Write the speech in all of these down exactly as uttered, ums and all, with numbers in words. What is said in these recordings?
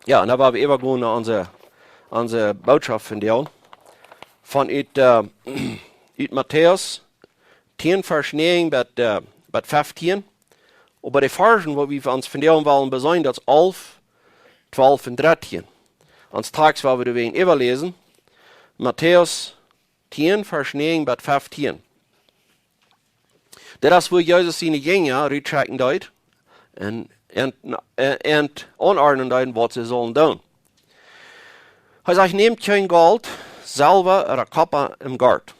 Jo, un dan woa wie äwagonen no onse, onse Bootschoft von vondoag. Von ut, äh, ut Matäus tieen, Varsch näajen bat, äh, bat feftieen. Oba de Varschen, waut wie ons vondoag wellen beseenen, daut es alf, twalf un dartieen. Ons Tekst, waut wie doawäajen äwaläsen, Matäus tieen, Varsch näajen bat feftieen. Daut es, wua Jesus siene Jinja rutschekjen deed un, un, un, un aunordnen deed, waut see sullen doonen. Hee sajcht: "Nämt kjeen Golt, Selwa ooda Koppa em Gort.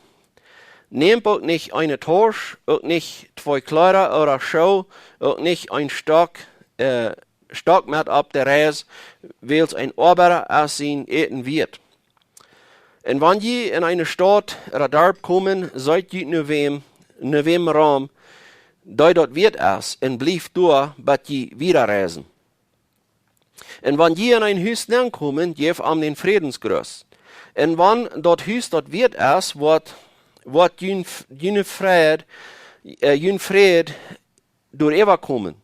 Nämt uk nich eene Tausch, uk nich twee Kjleeda ooda Schoo, uk nich een Stock, äh, Stock met opp de Reis, wiels een Oabeida es sien Äten wieet. Un wan jie en eene Staut ooda Darp komen, seet junt no wäm, no wäm rom, dee daut wieet es, un blieft doa, bat jie wieda reisen. Un wan jie en een Hus nenkomen, jäft am dän Frädensgruss. Un wan daut Hus daut wieet es, woat, woat jun, june Fräd, äh, jun Fräd doaräwa komen.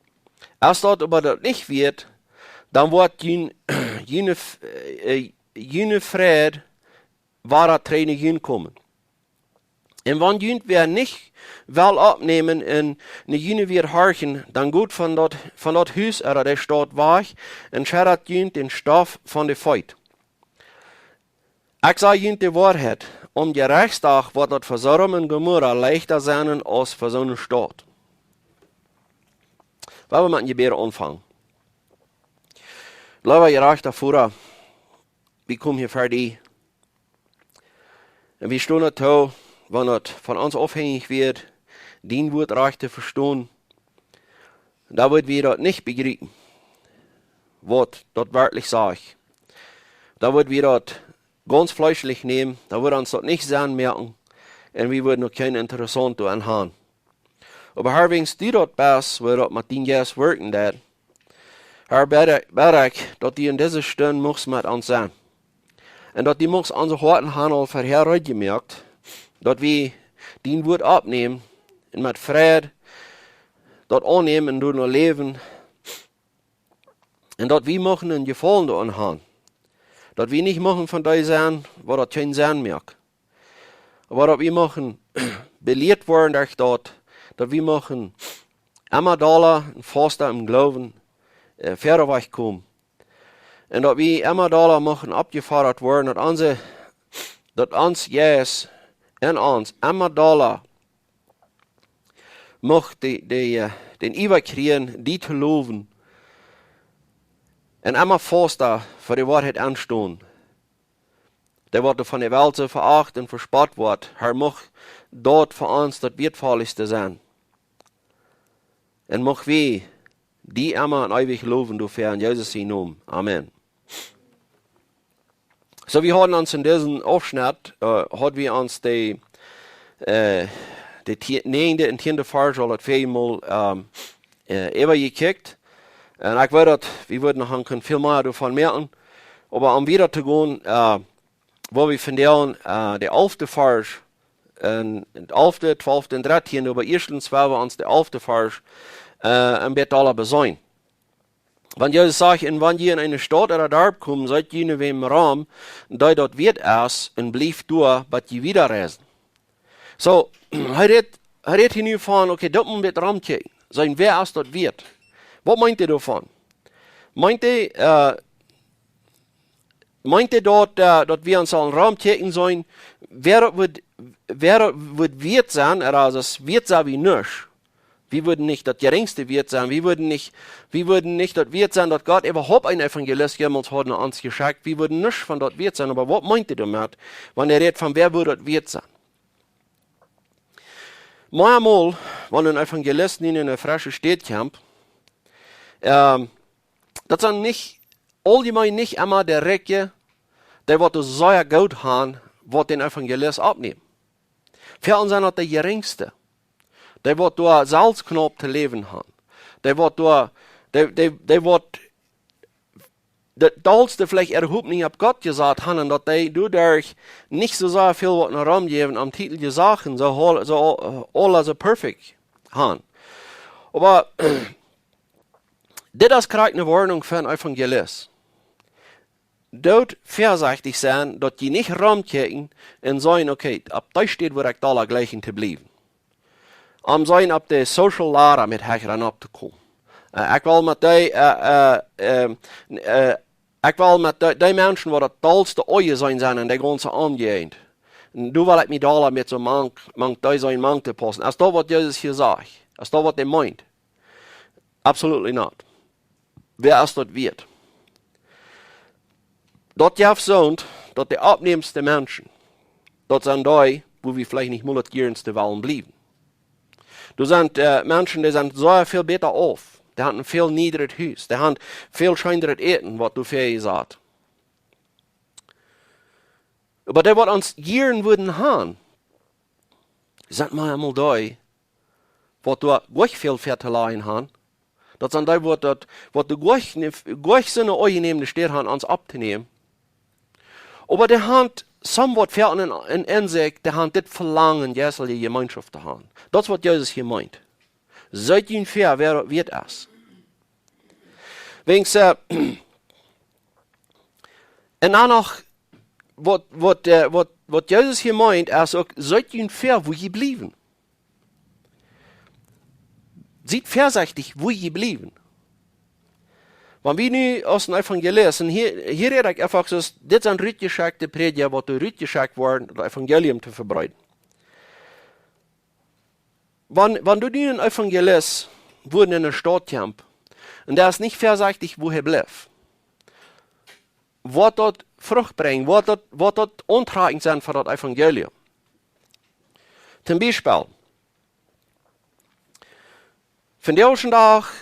Es daut oba daut nich wieet, dan woat jun, june, F-, äh, june Fräd wada trigj no junt komen. Un wan junt wäa nich well oppnämen un no june Wieed horchen, dan got von daut, von daut Hus ooda de Staut wajch un scheddat junt dän Stoff von de Feet. Ekj saj junt de Woarheit, aum Jerechtsdach woat daut fa Sodom un Gomorra leichta sennen aus fa soone Staut." Lot ons met een Jebäd aunfangen. Leewa jerajchta Voda, wie komen hia ver die. Un wie stonen doatoo, wan daut von ons aufhenjich wia, dien Wuat rajcht to vestonen, dan wudd wie daut nich bejriepen, waut daut werkjlich sajcht. Dan wudd wie daut gaunz fleeschlich nämen, dan wudd ons daut nich Senn moaken, un wie wudden uk kjeen Interesse doaraun han. Oba Herr, wiels du daut best, waut daut met dien Jeist werkjen deit, Herr, bäd ekj, bäd ekj, daut du en dise Stund muchst met ons sennen. Un daut du muchst onse Hoaten han aul verhäa reed jemoakt, daut wie dien Wuat oppnämen un met Freid daut aunnämen un doano läwen. Un daut wie muchten een Jefaulen doaraun han. Daut wie nich muchten von dee sennen, waut daut kjeen Senn moakt. Oba daut wie muchten belieet woaren derch daut, daut wie muchten emma dolla un fausta em Gloowen, äh, wieda wajch komen. Un daut wie emma dolla muchten oppjefodat woaren, daut onse, daut ons Jeist en ons emma dolla mucht de, de, äh, dän Iewa kjrieen, die to lowen. Un emma fausta fa de Woarheit aunstonen. Dee, waut von de Welt soo veacht un vespott woat, Herr, mucht daut fa ons daut Wieetvollste sennen. Un mucht wie die emma un eewich lowen doafäa, en Jesus sienen Nomen. Amen. Soo, wie hauden ons en disen Aufschnett, äh, haud wie ons de, äh, de tie-, näajende un tieende Varsch aul daut väaje Mol, ähm, äh, äwajekjikjt. Un ekj weet daut, wie wudden noch kunnen väl mea doavon moaken. Oba om wieda to gonen, äh, woa wie vondoag, äh, de alfte Varsch, un, alfte, twalfte un dartieende, oba ieeschtens woa wie ons de alfte Varsch, äh, een bät dolla beseenen. Wan Jesus sajcht: "Un wan jie en eene Staut ooda Darp komen, seet junt no wäm rom, dee daut wieet es, un blieft doa, bat jie wieda reisen." Soo, hee rät, hee rät hia nu von, okay, daut mott wie romkjikjen. Seenen, wäa es daut wieet? Waut meent hee doavon? Meent hee, äh, meent hee daut, äh, daut wie ons aul romkjikjen sellen, wäa daut wudd, wäa daut wudd wieet sennen, ooda aus wieet sent wie nuscht? Wie wudden nich daut jerinjste wieet sennen. Wie wudden nich, wie wudden nich daut wieet sennen, daut Gott äwahaupt een Evangelist jemols haud no ons jeschekjt. Wie wudden nuscht von daut wieet sennen. Oba waut meent hee doamet, wan hee rät von wäa wudd daut wieet sennen? Mea mol, wan een Evangelist nu en eene fresche Staut kjemt, ähm, daut sent nich, auljemein nich emma de Rikje, dee waut daut sea goot han, waut dän Evangelist oppnämen. Väl sent daut de jerinjste. Dee waut doa selfst knaup to läwen han. Dee waut doa, dee, dee, dee waut daut dollste veleicht äare Hopninj opp Gott jesat han un daut dee doaderch nich soo sea väl waut no rom jäwen aun Titel jesachen, soo hol-, soo, äh, aula soo perfekt han. Oba dit es krakjt eene Woarnunk fa een Evangelist. Doot väasechtich sennen, daut jie nich romkjikjen un sajen: "Okay, opp dee Städ wudd ekj dolla jlikjen to bliewen." Om sajen opp de social ladder met hecha opptokomen. Äh, ekj well met dee, äh, äh, ähm, äh, ekj well met dee, dee Menschen, waut daut dollste Oaja sennen en de gaunze Omjäajent. Un doa well ekj mie dolla met soo mank, mank dee sennen mank to paussen. Es daut waut Jesus hia sajcht? Es daut waut hee meent? Absolutely not. Wäa es daut wieet? Daut jeft soont, daut de oppnämste Menschen, daut sent dee, wua wie veleicht nich mol daut jiernste wellen bliewen. Doa sent, äh, Menschen, dee sent sea väl bäta auf. Dee haben een väl niedret Hus. Dee haben väl scheenret Äten, waut doa väajesat. Oba dee, waut ons jieren wudden haben, sent mau emol dee, waut doa nich väl fa to lajen haben. Daut sent dee, waut daut, waut doa nich, nich soone aunjenäme Städ haben, ons opptonämen. Oba dee haben somewhat väl en, en, en sikj, dee haben dit Velangen, jeistelje Jemeenschoft to haben. Daut es waut Jesus hia meent. Seet junt väa, wäa, wäa daut es. Wäajens, äh, un dan noch, waut, waut, äh, waut, waut Jesus hia meent, es uk: "Seet junt väa, wua jie bliewen." Siet väasechtich, wua jie bliewen. Wan wie nu aus een Evangelist, un hia, hia räd ekj eefach soo, dit sent rutjeschekjte Prädja, waut doa rutjeschekjt woaren, daut Evangelium to vebreeden. Wan, wan du nu een Evangelist wudden en eene Staut kjemt, un dee es nich väasechtich, wua hee blift, woat daut Frucht brinjen, woat daut, woat daut auntrakjent sennen fa daut Evangelium? Toom Biespel, vondoag dän Dach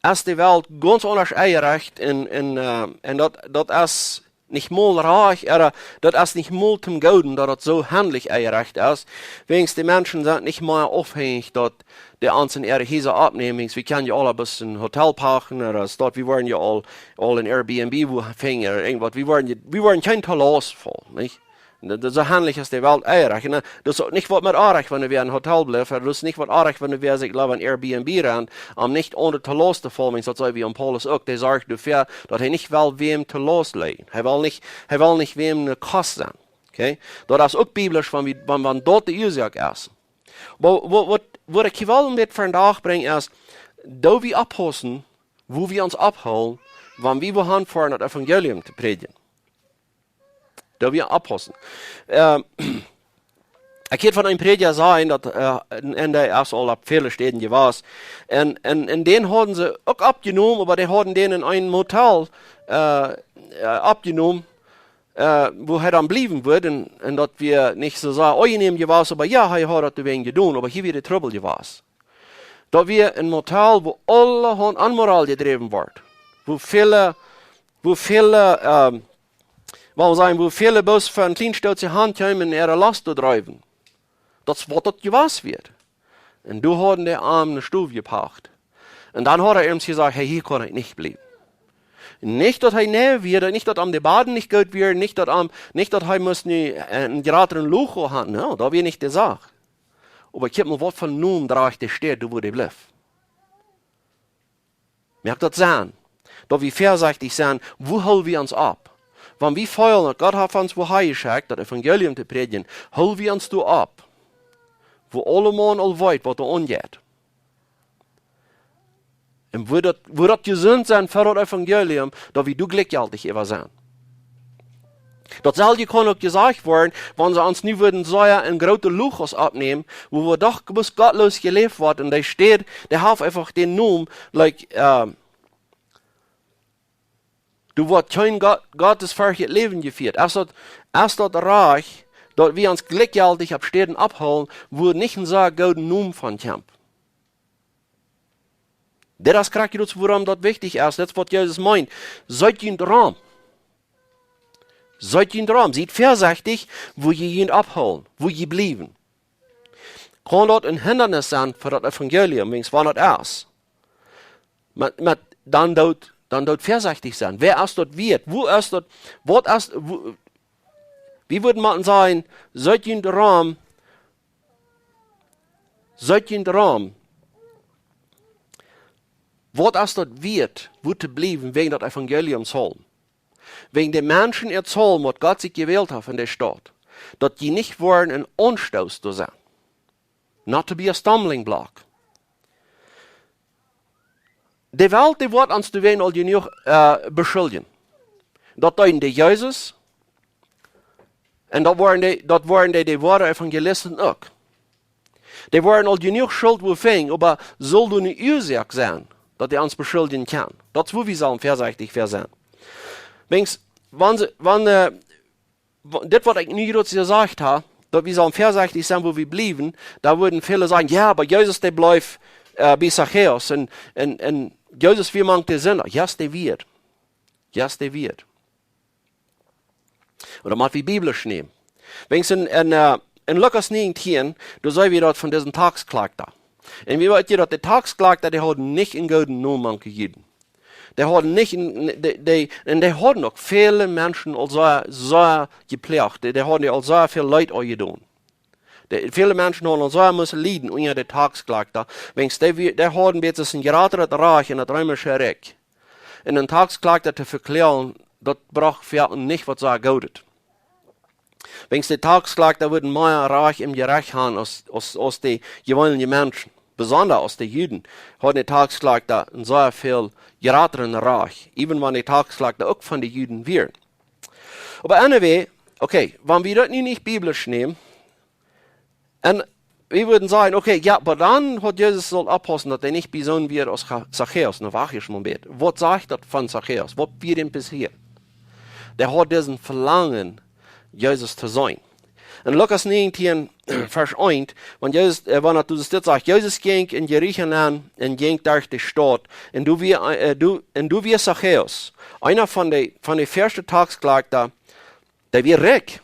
es de Welt gaunz aundasch enjerecht un, un, äh, un daut, daut es nich mol rajcht, ooda daut es nich mol toom Gooden, daut daut soo hendlich enjerecht es. Wäajens de Menschen sent nich mea aufhenjich, daut dee ons en äare Hiesa oppnämen. Wie kjennen je aule bloos een Hotel pachten, ooda es daut, wie woaren je aul, aul een Airbnb, wua finjen, ooda irjentwaut. Wie woaren je, wie woaren kjeen Tolast faulen, nich? Daut, daut, soo hendlich es de Welt enjerecht. Un, äh, daut es uk nich waut met oajch, wan wäa en een Hotel blift, ooda daut es nich waut oajch, wan wäa sikj leewa een Airbnb rent, om nich aundre Tolast to faulen. Daut saj wie aun Paulus uk, dee sorcht doafäa, daut hee nich well wäm Tolast läajen. Hee well nich, hee well nich wäm eene Kost sennen. Okay? Daut es uk biblisch, wan wie, wan, wan daut de Uasoak es. Oba waut, waut, waut ekj hia well met vondoag brinjen es, daut wie oppaussen, wua wie ons opphoolen, wan wie woa han fa daut Evangelium to prädjen. Daut wie oppaussen. Ähm, ekj hab von eenen Prädja jeseenen, daut, äh, en, en dee es aul opp väle Städen jewast. Un, un, un dän hauden see uk oppjenomen, oba dee hauden dän en een Motel, äh, äh, oppjenomen, äh, wua hee dan bliewen wudd. Un, un daut wia nich soo sea aunjenäm jewast, oba jo, hee haud daut doawäajen jedonen, oba hia wia de Trubbel jewast. Daut wia een Motel, wua aulahaunt Onmoral jedräwen wort. Wua väle, wua väle, ähm, wuarom sajen, wua väle bloos fa een kjlien Stootje han kjeemen un äare Lost utdreewen. Daut es waut daut jewast wia. Un doa hauden dee am eene Stow jepacht. Un dan haud hee ieescht jesajcht: "Hey, hia kaun ekj nich bliewen." Nich daut hee nä wia, nich daut am de Baden nich goot wia, nich daut am, nich daut hee must nu een jratret Loch han, nä, daut wia nich de Sach. Oba kjikj mol, waut fa Nomen drajcht de Städ, doa wua hee blift. Moakt daut Senn? Daut wie väasechtich sent, wua hool wie ons opp? Wan wie feelen, daut Gott haft ons wua han jeschekjt, daut Evangelium to prädjen, hool wie ons doa opp, wua aulemaun aul weet, waut doa aunjeit? Un wudd daut, wudd daut jesunt sennen fa daut Evangelium, daut wie doa jlikjjeltich äwa sent? Daut selwje kaun uk jesajcht woaren, wan see ons nu wudden sea en groote Loch oppnämen, wua wie doch bloos gottloos jeläft haben, un dee Städ, dee haft eefach dän Nomen, like, äh, doa woat kjeen Gott, gottesferchtjet Läwen jefieet. Es daut, es daut rajcht, daut wie ons jlikjjeltich opp Städen opphoolen, wua nich een sea gooden Nomen von kjemt? Dit es krakjt wuarom daut wichtich es, daut es waut Jesus meent. Seet junt rom. Seet junt rom. Siet väasechtich, wua jie junt opphoolen, wua jie bliewen. Kaun daut een Hindanis sennen fa daut Evangelium, wäajens wan daut es? Met, met, dan doot, dan doot väasechtich sennen. Wäa es daut wieet? Wua es daut, waut es, wua, wie wudden mau sajen, seet junt rom, seet junt rom. Waut es daut wieet, wua to bliewen wäajen daut Evangelium hoolen? Wäajen de Menschen äa Tol, waut Gott sikj jewält haft en de Staut, daut dee nich woaren een Aunstoot doa sennen. Not to be a stumbling block. De Welt, dee woat ons doawäajen aul jenuach, äh, beschuldjen. Daut deeden dee Jesus. Un daut woaren dee, daut woaren dee, dee woaren Evangelisten uk. Dee woaren aul jenuach Schult wua finjen, oba saul doa ne Uasoak sennen, daut dee ons beschuldjen kjennen? Daut es wua wie sellen väasechtich fa sennen. Wäajen, wan see, wan, äh, wa-, dit waut ekj nu hia jesajcht hab, daut wie sellen väasechtich sennen wua wie bliewen, dan wudden väle sajen, jo, oba Jesus, dee bleef, äh, bie Zachäus un, un, un Jesus wia mank de Sinda. Yes, dee wia. Yes, dee wia. Ooda mott wie biblisch nämen. Wäajen en, en, äh, en Lukas näajentieen, doa seenen wie daut von disen Taxkloakta. Un wie weeten daut de Taxkloakta, dee hauden nich een gooden Nomen mank de Juden. Dee hauden nich een, dee, dee, un dee hauden uk väle Menschen aul sea, sea jeploagt. Dee, dee hauden aul sea väl Leet aunjedonen. Dee, väle Menschen hauden aul sea musten lieden unja de Taxkloakta. Wäajen dee, wie-, dee hauden bät een jratret Rajcht en daut reemische Rikj. Un een Taxkloakta to vekloagen, daut brocht fa an nich waut sea Goodet. Wäajen de Taxkloakta wudden mea Rajcht em Jerecht haben aus, aus, aus de jeweenelje Menschen. Besonda aus de Juden hauden de Taxkloakta een sea väl jratren Rajcht, even wan de Taxkloakta uk von de Juden wieren. Oba anyway, okay, wan wie daut nu nich biblisch nämen, un wie wudden sajen, okay, jo, oba dan haud Jesus sult oppaussen, daut hee nich bie soon wia aus Za-, Zachäus, nu wacht ieescht mol een bät. Waut sajcht daut von Zachäus? Waut wia am passieet? Dee haud disen Velangen, Jesus to seenen. En Lukas näajentieen, Varsch eent, wan Jesus, äh, wan daut doa dit sajcht, Jesus jinkj en Jericho nenn un jinkj derch de Staut. Un doa wia, äh, doa, un doa wia Zachäus, eena von de, von de väaschte Taxkloakta, dee wia rikj.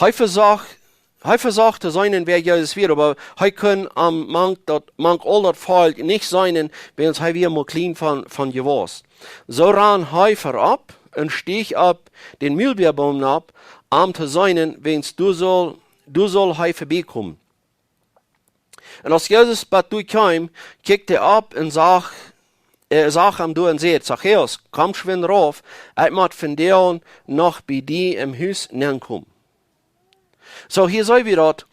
Hee vesocht, hee vesocht to seenen, wäa Jesus wia, oba hee kunn am mank daut, mank aul daut Volkj nich seenen, wiels hee wia mau kjlien von, von Jewaus. Soo rand hee verop un stieech opp dän Mulbäaboom nopp, am to seenen, wiels doa sull, doa sull hee verbiekomen. Un aus Jesus bat doa kjeem, kjikjt hee opp un sach, äh, sach am doa un säd: „Zachäus, komm schwind rauf, ekj mott vondoag noch bie die em Hus nenkomen.“ Soo, hia seenen wie daut,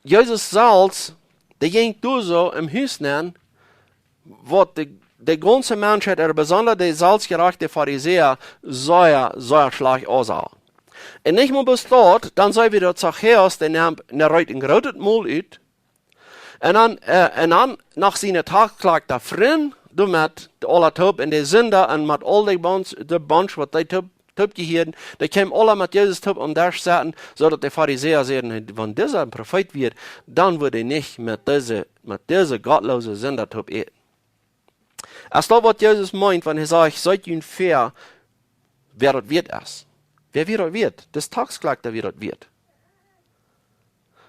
Jesus selfst, dee jinkj doa soo em Hus nenn, waut de, de gaunze Menschheit, un besonda de selfstjerajchte Farisäa, sea, sea schlajcht aussach. Un nich mau bloos daut, dan seenen wie daut Zachäus, dee neem, dee reet een grootet Mol ut. Un dan, äh, un dan noch siene Taxkloakta Frind, doamet aula toop un de Sinda un met aul de Bunch, de Bunch waut dee toop, toop jehieeden, dee kjeemen aula met Jesus toop aum Desch sitten, soo daut de Farisäa säden: „Wan disa een Profeet wia, dan wudd hee nich met dise, met dise gottloose Sinda toop äten.“ Es daut waut Jesus meent, wan hee sajcht: „Seet junt väa, wäa daut wieet es?“ Wäa wia daut wieet? Dis Taxkloakta wia daut wieet.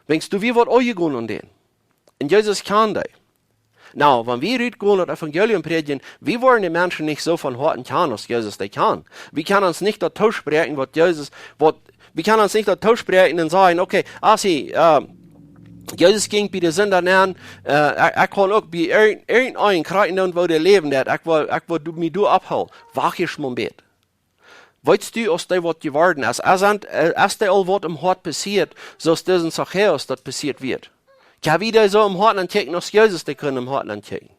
Wiels doa wia waut aunjegonen aun dän. Un Jesus kjand dee. Nu, wan wie rutgonen daut Evangelium prädjen, wie woaren de Menschen nich soo von Hoaten kjanen aus Jesus dee kjand. Wie kjennen ons nich daut toospräakjen, waut Jesus, waut, wie kjennen ons nich daut toospräakjen un sajen: „Okay, Assi, äh, Jesus jinkj bie de Sinda nenn, äh, ekj, ekj kaun uk bie irjent-, irjenteenen kjrieen doonen, woo dee läwen deit. Ekj well, ekj well du, mie doa oppholen.“ Wacht ieescht mol een bät. Weetst du, aus dee waut jeworden es? Es an, äh, es dee aul waut em Hoat passieet, soo aus disen Zachäus daut passieet wia? Kjenn wie dee soo em Hoat aunkjikjen, aus Jesus dee kunn em Hoat aunkjikjen?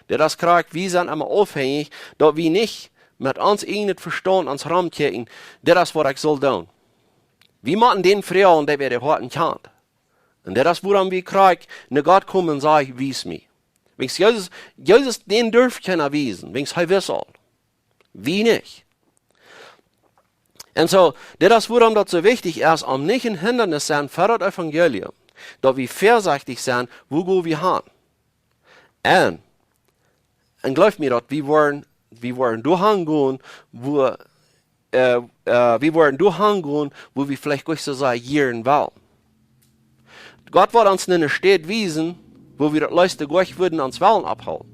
Daut es krakjt, wie sent emma aufhenjich, daut wie nich met ons eejnet Vestaunt ons romkjikjen, daut es waut ekj saul doonen. Wie motten dän froagen, dee de Hoaten kjant. Un daut es wuarom wie krakjt no Gott komen un sajen: „Wies mie.“ Wiels Jesus, Jesus, dän durf kjeena wiesen, wiels hee wist aul. Wie nich. Un soo, dit es wuarom daut soo wichtich es, om nich een Hindanis sennen fa daut Evangelium, daut wie väasechtich sent, wua go wie han. Un, un jleew mie daut, wie woaren, wie woaren doa han gonen, wua, äh, äh, wie woaren doa han gonen, wua wie veleicht nich soo sea jieren wellen. Gott woat ons ne Städ wiesen, wua wie daut leefste nich wudden ons wellen oppholen.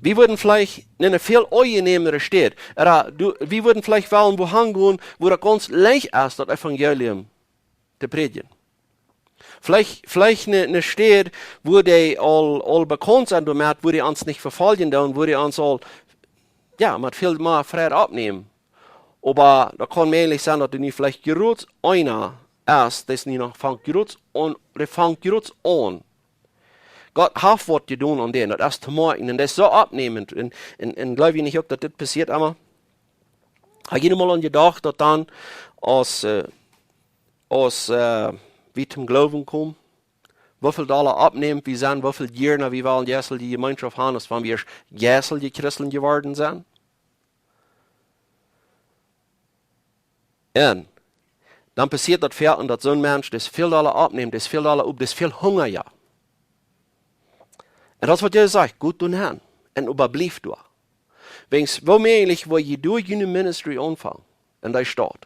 Wie wudden veleicht ne väl aunjenämere Städ, ooda du, wie wudden veleicht wellen wua han gonen, wua daut gaunz leicht es, daut Evangelium to prädjen. Veleicht, veleicht ne, ne Städ, wua dee aul, aul bekaunt sent doamet, wua dee ons nich vefoljen doonen, wua dee ons aul jo, met väl mea Freid oppnämen. Oba daut kaun mäajlich sennen, daut du nu veleicht jrods eena es, dee es nu noch fangt jrods aun, dee fangt jrods aun. Gott haft waut jedonen aun dän, daut es to moakjen. Un daut es soo oppnämend. Un, un, un jleew jie nich uk, daut dit passieet emma? Hab jie mol aun jedocht, daut dan, aus, äh, aus, äh, wie toom Gloowen komen, woo väl Dolla oppnämend wie sent, woo väl jieren wie wellen jeistelje Jemeenschoft haben, aus wan wie jeistelje Christen jeworden sent? Un dan passieet daut väl, un daut soon Mensch, dee es väl Dolla oppnämend, dee es väl Dolla opp, dee es väl hungrija. Un daut es waut Jesus sajcht: Got doa han un äwabliew doa. Wäajens, woo mäajlich woa jie doa june Ministry aunfangen en dee Staut?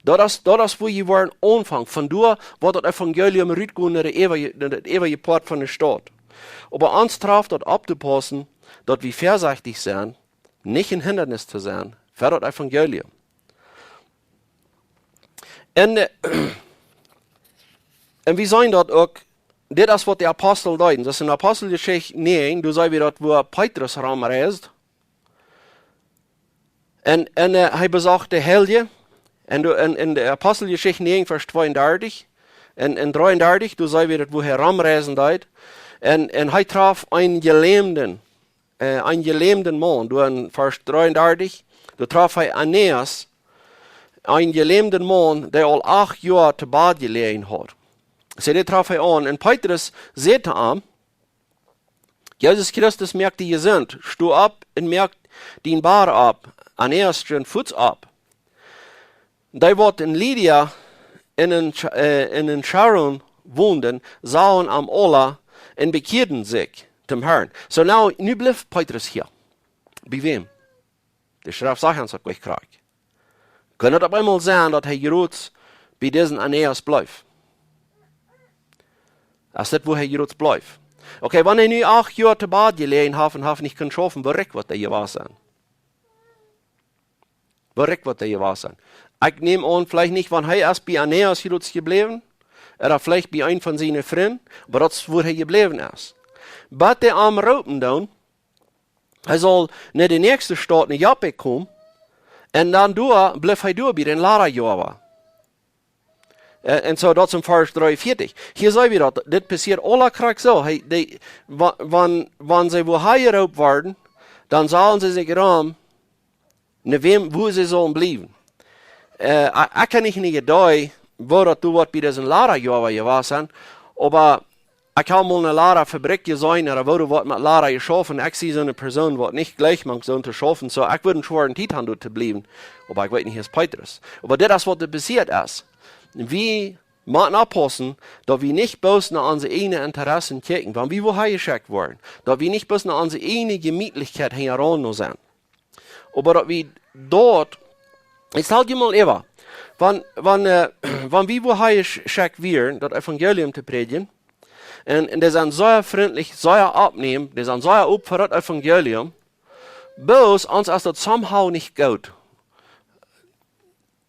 Daut es, daut es wua jie woaren aunfangen. Von doa woat daut Evangelium rutgonen no de äwaje, no de äwaje Poat von de Staut. Oba ons draft daut opptopaussen, daut wie väasechtich sent, nich een Hindanis to sennen fa daut Evangelium. Un, äh, un wie seenen daut uk, dit es waut de Apostel deeden. Daut es en Aposteljeschicht näajen, doa seenen wie daut, wua Petrus romreist. Un, un, äh, hee besocht de Heilje. Un doa en, en de Aposteljeschicht näajen, Varsch tweeundartich un, un dreeundartich, doa seenen wie daut, wua hee romreisen deed. Un, un hee traf eenen Jelämden, äh, eenen jelämden Maun. Doa en Varsch dreeundartich, doa traf hee Aeneas, eenen jelämden Maun, dee aul acht Joa to Bad jeläajen haud. See, dän traf hee aun. Un Petrus säd to am: Jesus Christus moakt die jesunt. Sto opp un moak dien Bad opp. Aeneas stunt fuaz opp. Dee waut en Lydda un en Sch-, äh, un en Sharon wonden, sagen am aula un bekjieeden sikj toom Herrn. Soo, nu, nu blift Petrus hia. Bie wäm? De Schreft sajcht ons daut nich krakjt. Kaun daut opp eemol sennen, daut hee jrods bie disen Aeneas bleef? Es dit, wua hee jrods bleef? Okay, wan hee nu acht Joa to Bad jeläajen haft un haft nich kunt schaufen, woo rikj woat hee jewast sennen? Woo rikj woat hee jewast sennen? Ekj näm aun, veleicht nich, wan hee es bie Aeneas jrods jebläwen, ooda veleicht bie eenen von siene Frind, oba daut es, wua hee jebläwen es. Bat dee am roopen doonen, hee saul no de näakjste Staut, no Joppe komen, un dan doa, blift hee doa bie dän Ladajoawa. Äh, un soo, daut es en Varsch dreeunvieetich. Hia seenen wie daut, dit passieet aula krakjt soo. Hee, dee, wa-, wan, wan see wua hanjeroopt worden, dan sellen see sikj rom, no wäm, wua see sellen bliewen. Äh, ekj, ekj hab nich eene Iedee, woo daut doa woat bie disen Ladajoawa jewast sennen, oba ekj hab mol eene Ladafabrik jeseenen, ooda woo doa woat met Lada jeschauft, un ekj sie soone Persoon, waut nich jlikj mank soont to schaufen, soo ekj wudd eene schwoare Tiet haben, doa to bliewen. Oba ekj weet nich, es Petrus. Oba dit es, waut doa passieet es. Wie motten oppaussen, daut wie nich bloos no onse eejne Interesse kjikjen, wan wie wua hanjeschekjt woaren, daut wie nich bloos no onse eejne Jemietlichkjeit hinjaraun no sent. Oba daut wie daut, ekj stal die mol äwa, wan, wan, äh, wan wie wua hanjeschekjt wieren, daut Evangelium to prädjen, un, un dee sent sea frintlich, sea oppnämend, dee sent sea op fa daut Evangelium, bloos ons es daut somehow nich goot,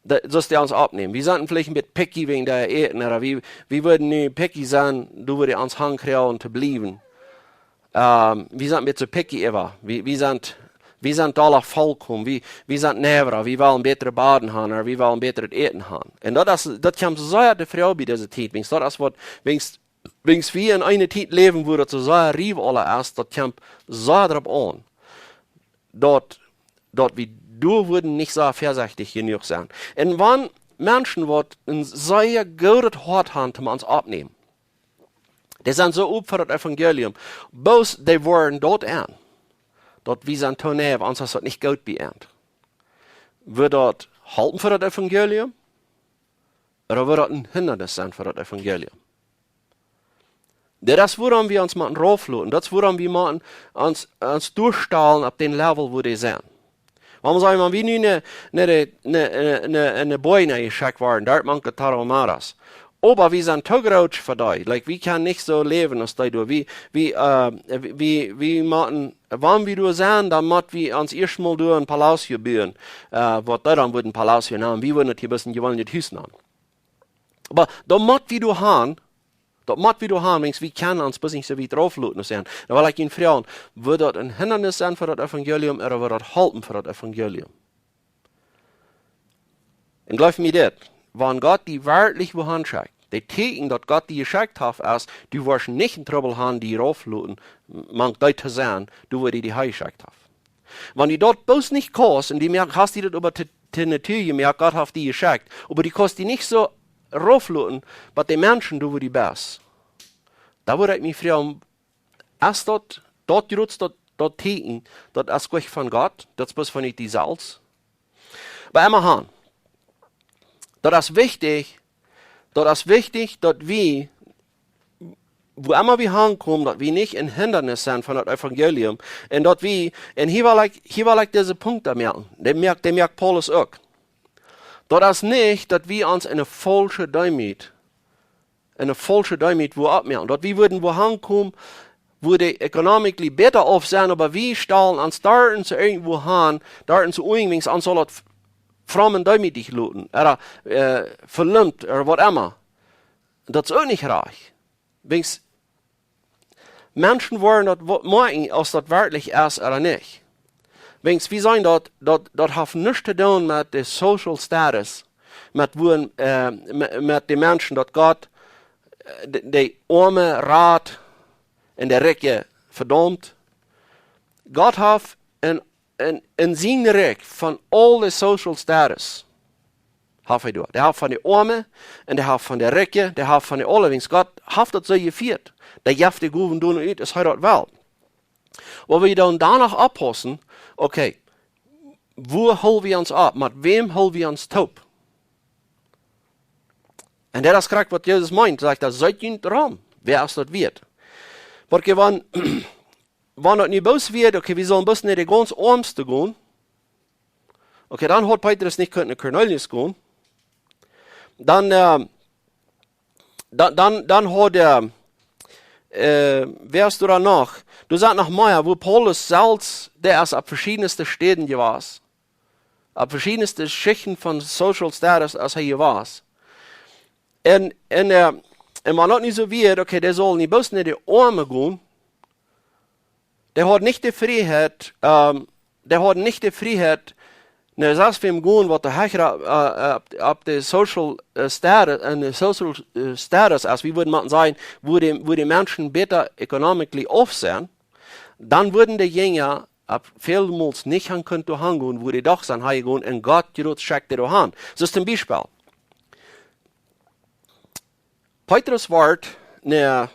daut, daut dee ons oppnämen. Wie sent veleicht een bät picky wäajen daut Äten, ooda wie, wie wudden nu picky sennen, doa wua dee ons hankjrieen to bliewen. Ähm, wie sent een bät too picky äwa. Wie, wie sent, wie sent dolla vollkomen. Wie, wie sent never, wie wellen bätre Baden haben, ooda wie wellen bätret Äten haben. Un daut es, daut kjemt sea de Froag bie dise Tiet. Wäajens daut es waut, wäajens, wäajens wie en eene Tiet läwen, wua daut soo sea riewollen es, daut kjemt sea doaropp aun, daut, daut wie doa wudden nich soo väasechtich jenuach sennen. Un wan Menschen waut een sea goodet Hoat haben, om ons oppnämen, dee sent soo op fa daut Evangelium, bloos dee woaren daut aun, daut wie sent too neiw, ons es daut nich goot bie an. Wudd daut halpen fa daut Evangelium? Ooda wudd daut een Hindanis sennen fa daut Evangelium? Daut es, wuarom wie ons motten raufloten. Daut es, wuarom wie motten ons, ons derchstalen opp dän Level, wua dee sent. Wuarom saj wie, wan wie nu no, no de, no, no, no, no Boina jeschekjt woaren, doa mank de Tarahumaras. Oba wie sent too groot fa dee. Like, wie kjennen nich soo läwen aus dee doa. Wie, wie, äh, wie, wie, wie motten, wan wie doa sent, dan mott wie ons ieescht mol doa een Palacio buen. Äh, waut dee dan wudden Palacio nanen. Wie wudden daut hia bloos een jeweenlichet Hus nanen. Oba dan mott wie doa han, Daut mott wie doa han, wiels wie kjennen ons bloos nich soo wiet rauf loten sennen. Dan well ekj junt froagen, woat daut een Hindanis sennen fa daut Evangelium, ooda woat daut halpen fa daut Evangelium? Un jleew mie dit, wan Gott die werkjlich wuahan schekjt, de Tieekjen, daut Gott die jeschekjt haft, es, du woascht nich een Trubbel han, die rauf loten, mank dee to sennen, doa wua die die hanjeschekjt haft. Wan du daut bloos nich kaust, un du moakst, hast die daut oba to, to Natua jemoakt, Gott haft die jeschekjt, oba du kaust die nich soo rauf loten, waut de Menschen, doa wua du best. Dan wudd ekj mie froagen, es daut, daut jrod daut, daut Tieekjen, daut es nich von Gott, daut es bloos von die selfst? Oba emma han. Daut es wichtich, daut es wichtich, daut wie, wua emma wie hankomen, daut wie nich een Hindanis sennen fa daut Evangelium. Un daut wie, un hia well ekj, hia well ekj disen Punkt aunmoaken. Dän moakt, dän moakt Paulus uk. Daut es nich, daut wie ons enn eene faulsche Deemoot, enn eene faulsche Deemoot wua oppmoaken. Daut wie wudden wua hankomen, wua de economically bäta auf sent, oba wie stalen ons doa enn soo irjentwua han, doa enn soo irjentwua, ons saul daut f-, fromm un deemootich loten, ooda, äh, velumt, ooda waut emma. Daut es uk nich rajcht. Wiels Menschen woaren daut wo-, moakjen, aus daut werkjlich es ooda nich. Wiels wie seenen daut, daut, daut haft nuscht to doonen met de social status, met wua, äh, met, met de Menschen, daut Gott, äh, de, de Oame rat un de Rikje vedaumt. Gott haft enn, enn, enn sien Rikj von aul de social status haft hee doa. Dee haft von de Oame un dee haft von de Rikje, dee haft von de aule, wiels Gott haft daut soo jefieet. Dee jeft de Gowen doano ut, aus hee daut well. Wua wie dan doano oppaussen, okay, wua hool wie ons opp? Met wäm hool wie ons toop? Un daut es krakjt waut Jesus meent, sajcht, daut seet junt rom, wäa es daut wieet. Oba wan, wan daut nu bloos wia, okay, wie sellen bloos no de gaunz Oamste gonen. Okay, dan haud Petrus nich kunt no Kornelius gonen. Dan, äh, dan, dan, dan haud, äh, äh, wäa es doa noch? Doa sent noch mea, wua Paulus selfst, dee es opp veschiedne Städen jewast. Opp veschiedne Schichten von social status, aus hee jewast. Un, un, äh, un wan daut nu soo wia, okay, dee saul nu bloos no de Oame gonen, dee haud nich de Frieheit, ähm, dee haud nich de Frieheit, no sest wäm gonen, waut de hechre, äh, äh, opp, opp de social, äh, status, enn de social, äh, status, aus wie wudden motten sajen, wua de, wua de Menschen bäta economically auf sent, dan wudden de Jinja opp välmols nich han kunt doa han gonen, wua dee doch sent han jegonen un Gott jrod schekjt dee doa han. Soo aus toom Biespel, Petrus wort no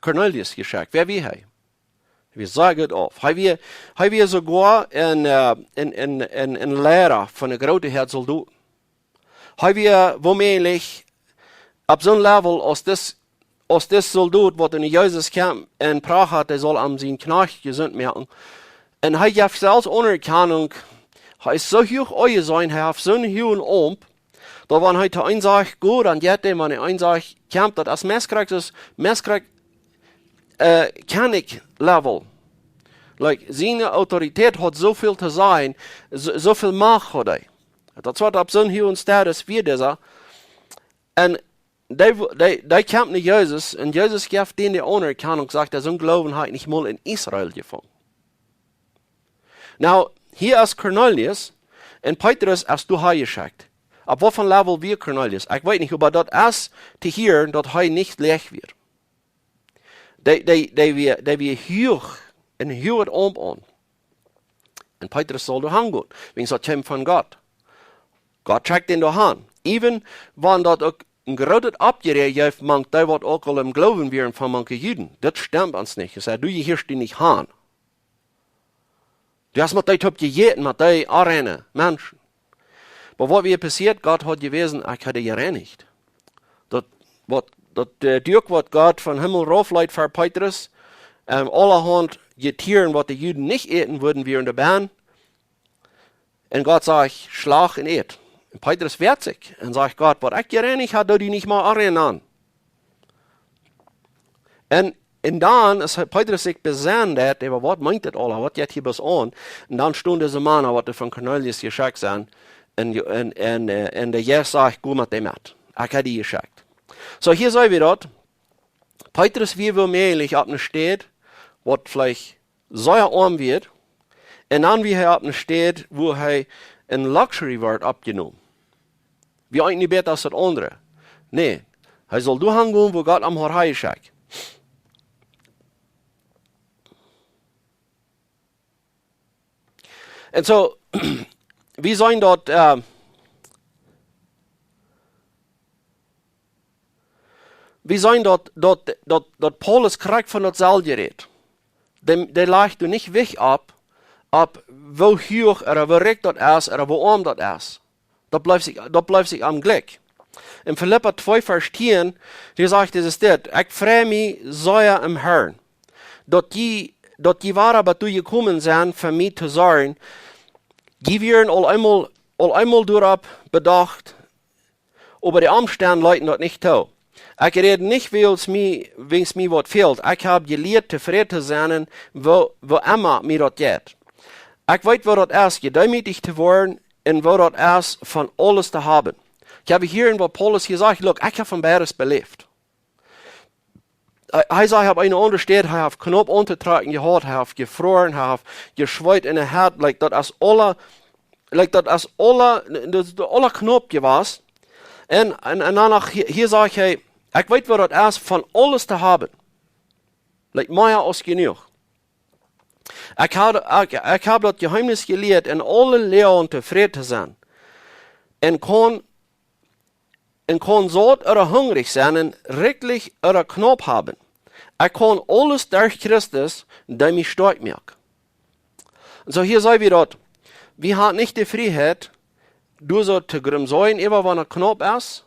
Kornelius jeschekjt. Wäa wia hee? Hee wia sea goot auf. Hee wia, hee wia soogoa een, äh, een, een, een, een Liera von eene groote Häad Soldoten. Hee wia wommäajlich opp soon Level aus dis, aus dis Soldot, waut no Jesus kjeem un pracht haud, hee saul am sienen Kjnajcht jesunt moaken. Un hee jeef selfst Aunerkjanunk. Hee es soo huach aunjeseenen, hee haft soon huagen Amt, daut wan hee to eenen sajcht, go, dan jeit hee, wan hee eenen sajcht, kjemt, daut es meist krakjt, daut es meist krakjt, äh, Kjennich Level. Like, siene Autoritäet haud soo väl to sajen, soo, soo väl Macht haud hee. Daut wia opp soon huagen Status wia disa. Un dee, dee, dee kjemt no Jesus, un Jesus jeft dän de Aunerkjanunk, sajcht hee, soon Gloowen hab ekj nich mol enn Israel jefungen. Nu, hia es Kornelius, un Petrus es doa han jeschekjt. Opp waut fa een Level wia Kornelius? Ekj weet nich, oba daut es to hieren, daut hee nich läach wia. Dee, dee, dee wia, dee wia huach, een huaget Amt aun. Un Petrus saul doa han gonen, wiels daut kjeem von Gott. Gott schekjt dän doa han. Even wan daut uk een grootet Oppjeräaj jeef mank dee, waut uk aul em Gloowen wieren von mank de Juden. Daut stemt ons nich. Hee säd, du, hia hieescht du nich han. Du hast met dee toop jejäten, met dee onreine Menschen. Oba waut wia passieet? Gott haud jewäsen, ekj hab dee jereinicht. Daut, waut, daut, äh, Duak, waut Gott vom Himmel rauf leet fa Petrus, ähm, aulahaunt Tieren, waut de Juden nich äten wudden, wieren doabie. Un Gott sajcht, schlacht un ät. Un Petrus wehrt sikj un sajcht, Gott, waut ekj jereinicht hab, doo du nich mea onrein nanen. Un, un dan, aus hee, Petrus sikj besennen deed, äwa waut meent dit aula, waut jeit hia bloos aun? Un dan stunden dise Mana, waut doa von Kornelius jeschekjt sent, un, un, un, äh, un de Jeist sajcht, go met dee met. Ekj hab die jeschekjt. Soo, hia seenen wie daut. Petrus wia woo mäajlich opp eene Städ, waut veleicht sea oam wia, un dan wia hee opp eene Städ, wua hee en luxury wort oppjenomen. Wia eent nich bäta aus daut aundre. Nä, hee sull doa han gonen, wua Gott am haud hanjeschekjt. Un soo, wie seenen daut, äh, wie seenen daut, daut, daut, daut Paulus krakjt von daut selwje rät. Dee, dee lajcht doa nich Wicht opp, opp woo huach ooda woo rikj daut es ooda woo oam daut es. Daut blift sikj, daut blift sikj am jlikj. En Filippa twee Varsch tieen, dee sajcht, dit es dit: "Ekj frei mie sea em Herrn, daut jie, daut jie wada bat doa jekomen sent, fa mie to sorjen. Jie wieren aul eemol, aul eemol doaropp bedocht, oba de Omstend leeten daut nich too. Ekj räd nich wäajen mie, wäajen mie waut fält. Ekj hab jelieet tofräd to sennen, woo, woo emma mie daut jeit. Ekj weet, woo daut es, jedeemootijcht to woaren un woo daut es, von aules to haben." Ekj hab hia en waut Paulus hia sajcht, look, ekj hab von beides beläft. Hee, hee säd, hee haud eene aundre Städ, hee haud knaup auntotrakjen jehaut, hee haud jefroaren, hee haud jeschweet un hee haud, like, daut es aule, like, daut es aule, daut es aule knaup jewast. Un, un, un dan noch, hia, hia sajcht hee, ekj weet, woo daut es, von aules to haben. Like, mea aus jenuach. Ekj hab, ekj, ekj hab daut Jeheemnis jelieet, en aule Loagen tofräd to sennen. Un kaun, un kaun saut ooda hungrich sennen, un rikjlich ooda knaup haben. Ekj kaun aules derch Christus, dee mie stoakj moakt. Un soo hia seenen wie daut, wie haben nich de Frieheit, doa soo to grunsen äwa wan et knaup es,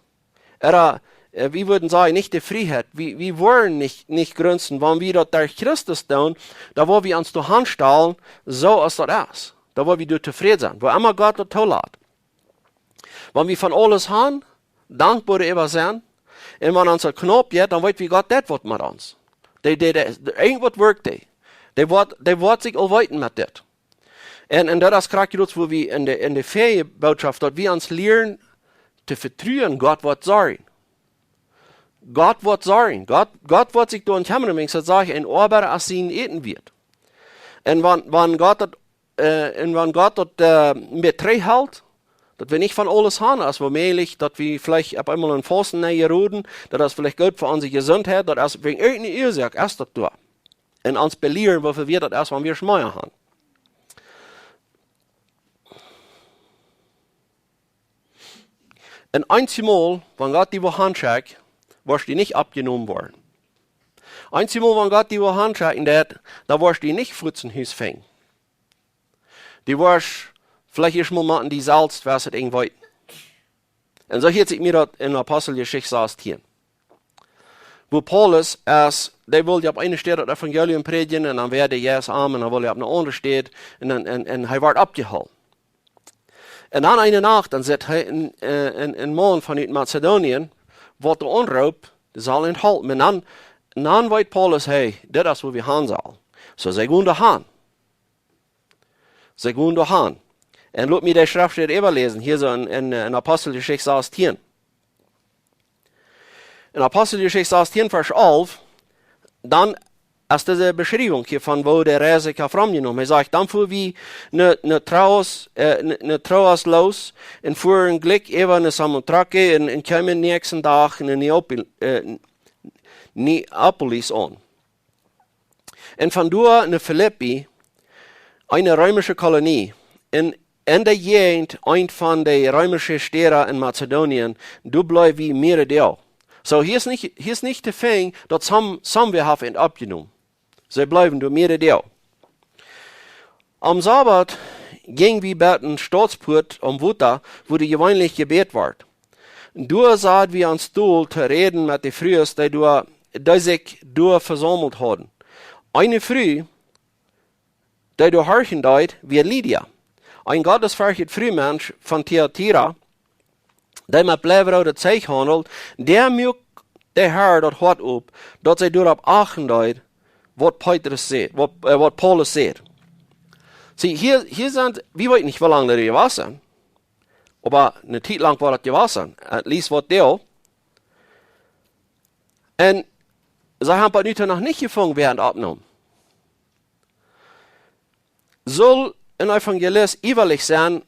ooda, äh, wie wudden sajen, nich de Frieheit. Wie, wie woaren nich, nich grunsen, wan wie daut derch Christus doonen, dan woa wie ons doa hanstalen, soo aus daut es. Dan woa wie doa tofräd sennen, woo emma Gott daut toolat. Wan wie von aules haben, dankboa äwa sennen, un wan ons et knaup jeit, dan weet wie, Gott deit waut met ons. Dee, dee, dee, dee, irjent waut wirkjt dee. Dee woat, dee woat sikj aul weeten met dit. Un, un daut es krakjt daut, wua wie en de, en de väaje Bootschoft, daut wie ons lieren to vetruen, Gott woat sorjen. Gott woat sorjen. Gott, Gott woat sikj doaromm kjemmren, wan ekj saj, een Oabeida es sien Äten wieet. Un wan, wan Gott daut, äh, un wan Gott daut, äh, met trigjhelt, daut wie nich von aules haben, aus wie mäajlich, daut wie veleicht opp eemol en Fausten nenjeroden, daut es veleicht goot fa onse Jesuntheit, daut es wäajen irjent eene Uasoak es daut doa. Un ons belieren, woo väl wieet daut es, wan wie schmea haben. Un eenjemol, wan Gott die wua hanschekjt, woascht du nich oppjenomen woaren. Eenjemol, wan Gott die wua hanschekjt, dan woascht du nich fuaz em Hus finjen. Du woascht veleicht ieescht mol motten die selfst, woo et irjent weit. Un soo hieet sikj mie daut en Aposteljeschicht sastieen. Wua Paulus es, dee wull je opp eene Städ daut Evangelium prädjen un dan wia de Jeist aun am un dan wull hee opp eene aundre Städ un dan, un, un hee wort oppjehoolen. Un dan eene Nacht, dan sitt hee een, äh, een, een Maun von Mazedonien, waut doa aunroopt, dee saul am halpen. Un dan, dan weet Paulus, hey, dit es wua wie han sellen. Soo, see gonen doa han. See gonen doa han. Un lot mie de Schreftstäd äwaläsen, hia soo en, en, en Aposteljeschicht sastieen. En Aposteljeschicht sastieen, Varsch alf, dan es dise Beschriewunk hia von woo de Reis sikj haft romjenomen. Hee sajcht, dan fua wie no, no Troas, äh, no, no Troas loos un fuaren jlikj äwa no Samothrake un, un kjeemen dän näakjsten Dach no Neapel, äh, Neapolis aun. Un von doa no Filippi, eene reemische Kolonie, un en de Jäajent eent von de reemische Städa en Mazedonien, doa bleew wie mearere Doag. Soo, hia es nich, hia es nich to finjen daut some, somewhere haft an oppjenomen. See bleewen doa mearere Doag. Aum Sabbat jinj wie bat de Stautspuat aum Wota, wua doa jeweenlich jebät wort. Doa sad wie ons too to räden met de Frues, dee doa, dee sikj doa vesaumelt hauden. Eene Fru, dee doa horchen deed, wia Lydia, een gottesferchtjet Frumensch von Thyatira, dee met bleewrodet Zeich haundelt, dee muak de Har daut Hoat op, daut see doaropp achten deed, waut Petrus säd, waut, äh, waut Paulus säd. See, hia, hia sent, wie weeten nich, woo lang daut hia wia, oba eene Tiet lang wia daut hia, at least waut Doag. Un See haben bat nu noch nich jefungen, wäa am oppnemt. Saul een Evangelist iewrich sennen,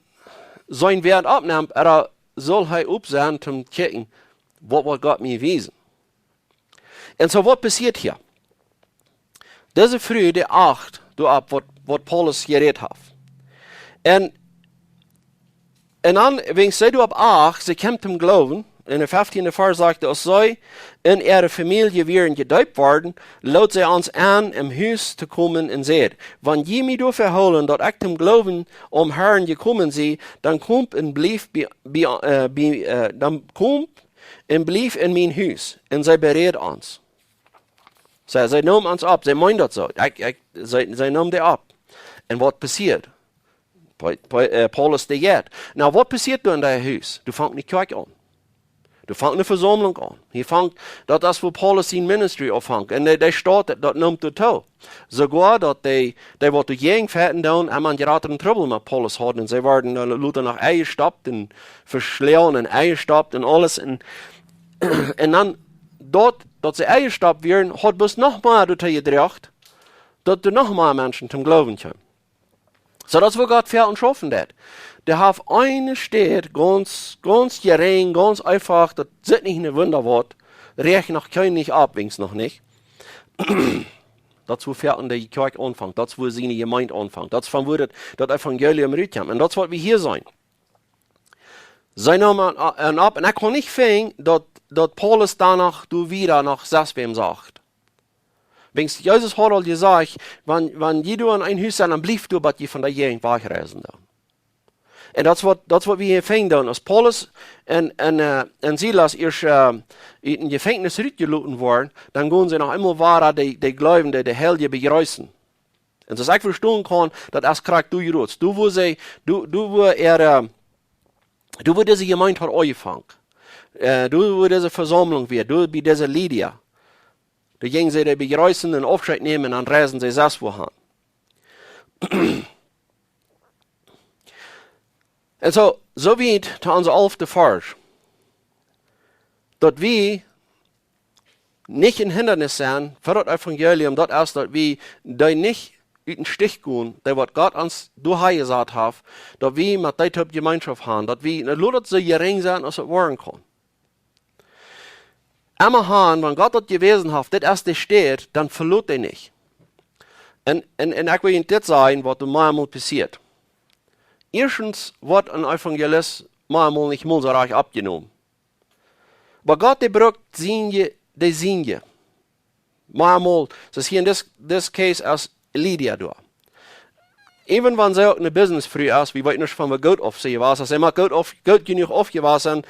sien wäa am oppnemt, ooda saul hee op sennen, om to kjikjen, waut woat Gott mie wiesen? Un soo, waut passieet hia? Dise Fru, dee acht doaropp, waut, waut Paulus jerät haft. Un, un dan, wan see doaropp acht, see kjemt tom Gloowen, enn dän feftienden Varsch sajcht et, aus see un äare Famielje wieren jedeept worden, lood see ons en, em Hus to komen un säd: "Wan jie mie doafäa hoolen, daut ekj tom Gloowen aum Herrn jekomen sie, dan komt un blieft bie, bie, äh, bie, äh, dan komt un blieft enn mien Hus." Un see beräd ons. See, see neem ons opp, see meend daut soo. Ekj, ekj, see, see neem dee opp. Un waut passieet? Pa-, Pa-, äh, Paulus dee jeit. Nu, waut passieet doa enn daut Hus? Doa fangt eene Kjoakj aun. Doa fangt eene Vesaumlunk aun. Hia fangt, daut es, wua Paulus sien Ministry aunfangt. Un dee, dee start, daut nemt doa too. Soogoa daut dee, dee waut doajäajen fajchten doonen, emma jratren Trubbel met Paulus hauden. Un see worden, äh, lota noch enjestoppt un veschlonen un enjestoppt un aules. Un, un dan daut, daut see enjestoppt wieren, haft bloos noch mea doatoo jedroagen, daut doa noch mea Menschen tom Gloowen kjeemen. Soo daut es, wua Gott väl aun schaufen deit. Dee haft eene Städ, gaunz, gaunz jerinj, gaunz eenfach, daut sitt nich enn een Wundawoakj, rajcht noch kjeen nich opp, weens noch nich. Daut es, wua väl aun de Kjoakj aunfangt, daut es, wua siene Jemeent aunfangt, daut es, von wua daut, daut Evangelium rutkjemt. Un daut es, waut wie hia seenen. See neemen an, an opp, un ekj kaun nich finjen, daut, daut Paulus doano doa wieda no sest wäm sajcht. Weens Jesus haud aul jesajcht, wan, wan jie doa enn een Hus sent, dan blieft doa, bat jie von de Jäajent wajchreisen doonen. Un daut es waut, daut es waut wie hia finjen doonen. Aus Paulus un, un, äh, un Silas ieescht, äh, ut een Jefenkjnis rutjeloten worden, dan gonen see noch eemol wada dee, dee Gleubje, dee, dee Heilje bejreessen. Un soo aus ekj vestonen kaun, daut es krakjt doa jrots. Doa wua see, doa, doa wua äa, äh, doa wua dise Jemeent haud aunjefongen. Äh, doa wua dise Vesaumlunk wia, doa bie dise Lydia. Doa jinjen see dee bejreessen un Aufscheet nämen un dan reisen see sest wua han. Un soo, soo wiet to onse alfte Varsch. Daut wie nich een Hindanis sennen fa daut Evangelium, daut es, daut wie dee nich ut dän Stich gonen, dee waut Gott ons doahan jesat haft, daut wie met dee toop Jemeenschoft han, daut wie, lot daut soo jerinj sennen aus et woaren kaun. Emma han, wan Gott daut jewäsen haft, dit es de Städ, dan veloot dee nich. Un, un, un ekj well junt dit sajen, waut doa meamol passieet. Ieeschtens woat een Evangelist meamol nich mol soo rajcht oppjenomen. Oba Gott, dee brukt siene, dee siene. Meamol, soo aus hia enn dis, dis case es Lydia doa. Even wan see uk eene Businessfru es, wie weeten nich von woo goot auf see wia, aus see mau goot auf, goot jenuach aufjewossen,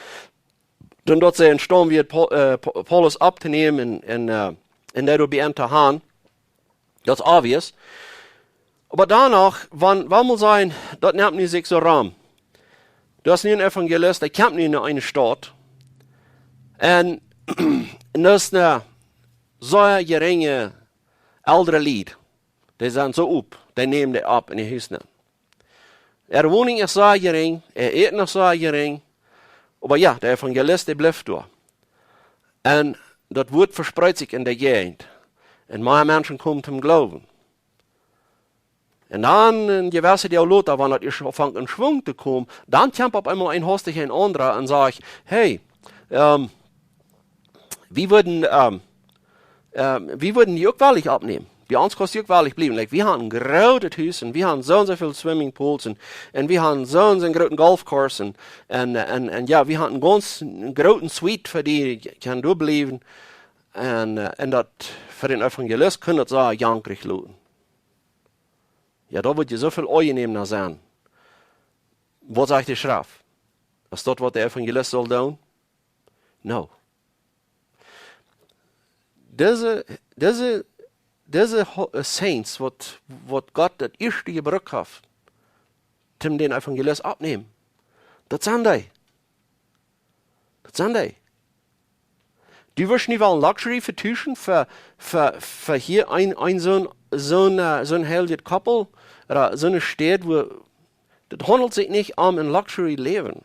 dan daut see enstaund wia, Pau-, äh, Pau-, Paulus opptonämen un, un, äh, un doa bie an to han. Daut es obvious. Oba doano, wan, wan mol sennen, daut nemt nu sikj soo rom. Doa es nu een Evangelist, dee kjemt nu no eene Staut. Un, un daut es een sea jerinja elre Lied. Dee sent soo op, dee nämen dee opp enn äa Hus nenn. Äare Wonunk es sea jerinj, äa Äten es sea jerinj. Oba jo, de Evangelist, dee blift doa. Un daut Wuat vespreit sikj enn de Jäajent. Un mea Menschen komen toom Gloowen. Un dan, een jewesset Joa lota, wan daut ieescht aunfangt enn Schwung to komen, dan kjemt opp eemol een hastich een aundra un sajcht: "Hey, ähm, wie wudden, ähm, ähm, wie wudden die uk wellich oppnämen? Bie ons kaust du uk wellich bliewen. Like, wie haben een grootet Hus un wie haben soo un soo väl Swimmingpools un, un wie haben soo un soo een grooten Golfcourse un, un, un, un jo, wie haben eene gaunz groote Suite fa die, kjennen doa bliewen." Un, äh, un daut fa dän Evangelist kunn daut soo jankrich loten. Jo, doa wudd je soo väl aunjenäma sennen. Waut sajcht de Schreft? Es daut, waut de Evangelist saul doonen? No. Dise, dise, dise ho-, äh, Saints, waut, waut Gott daut ieeschte jebrukt haft, toom dän Evangelist oppnämen, daut sent dee. Daut sent dee. Du wurscht nich wellen Luxury vetuschen fa, fa, fa hia een, een soon, soon, äh, soon heiljet Koppel, ooda soone Städ, wua, daut haundelt sikj nich om een Luxury Läwen.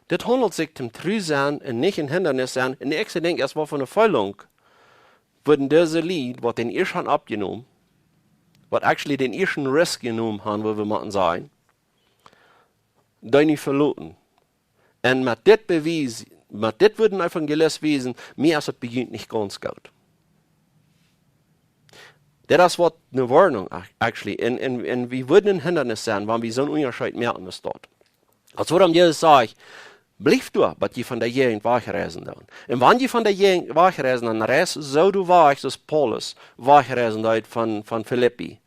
Dit haundelt sikj om tru sennen un nich een Hindanis sennen. Un ekj denkj, es waut fa eene Feelunk. wudden dise Lied, waut dän ieeschten oppjenomen, waut actually dän ieeschten Risk jenomen haben, woo wie motten sajen, dee nu veloten. Un met dit Bewies, met dit wudd een Evangelist wiesen, mie es et bie junt nich gaunz goot. Dit es waut eene Woarnunk, ac-, actually. Un, un, un wie wudden een Hindanis sennen, wan wie soon Unjascheet moaken aus daut. Aus wuarom Jesus sajcht, blieft doa, bat jie von de Jäajent wajchreisen doonen. Un wan jie von de Jäajent wajchreisen, dan reist soo doa wajch, soo aus Paulus wajchreisen deed von, von Filippi.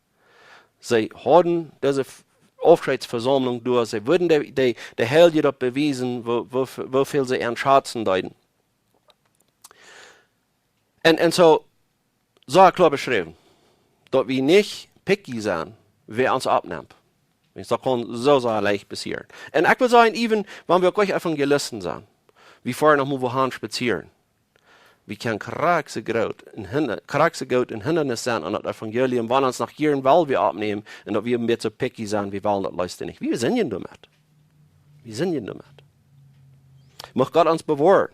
See hauden dise F-, Aufscheetsvesaumlunk doa, see wudden de, de, de Heilje daut bewiesen, woo, woo, woo väl see an schazen deeden. Un, un soo, soo kloa beschräwen, daut wie nich picky sent, wäa ons oppnemt. Wiels daut kaun soo, soo leicht passieren. Un ekj wudd sajen, even wan wie uk Evangelisten sent, wie foaren noch mol wua han spazieren. Wie kjennen krakjt soo groot een Hinda-, krakjt soo groot een Hindanis sennen aun daut Evangelium, wan ons noch hia en well wie oppnemen un daut wie een bät soo picky sent, wie wellen daut leefst nich. Wie sindjen doamet. Wie sindjen doamet. Mucht Gott ons bewoaren.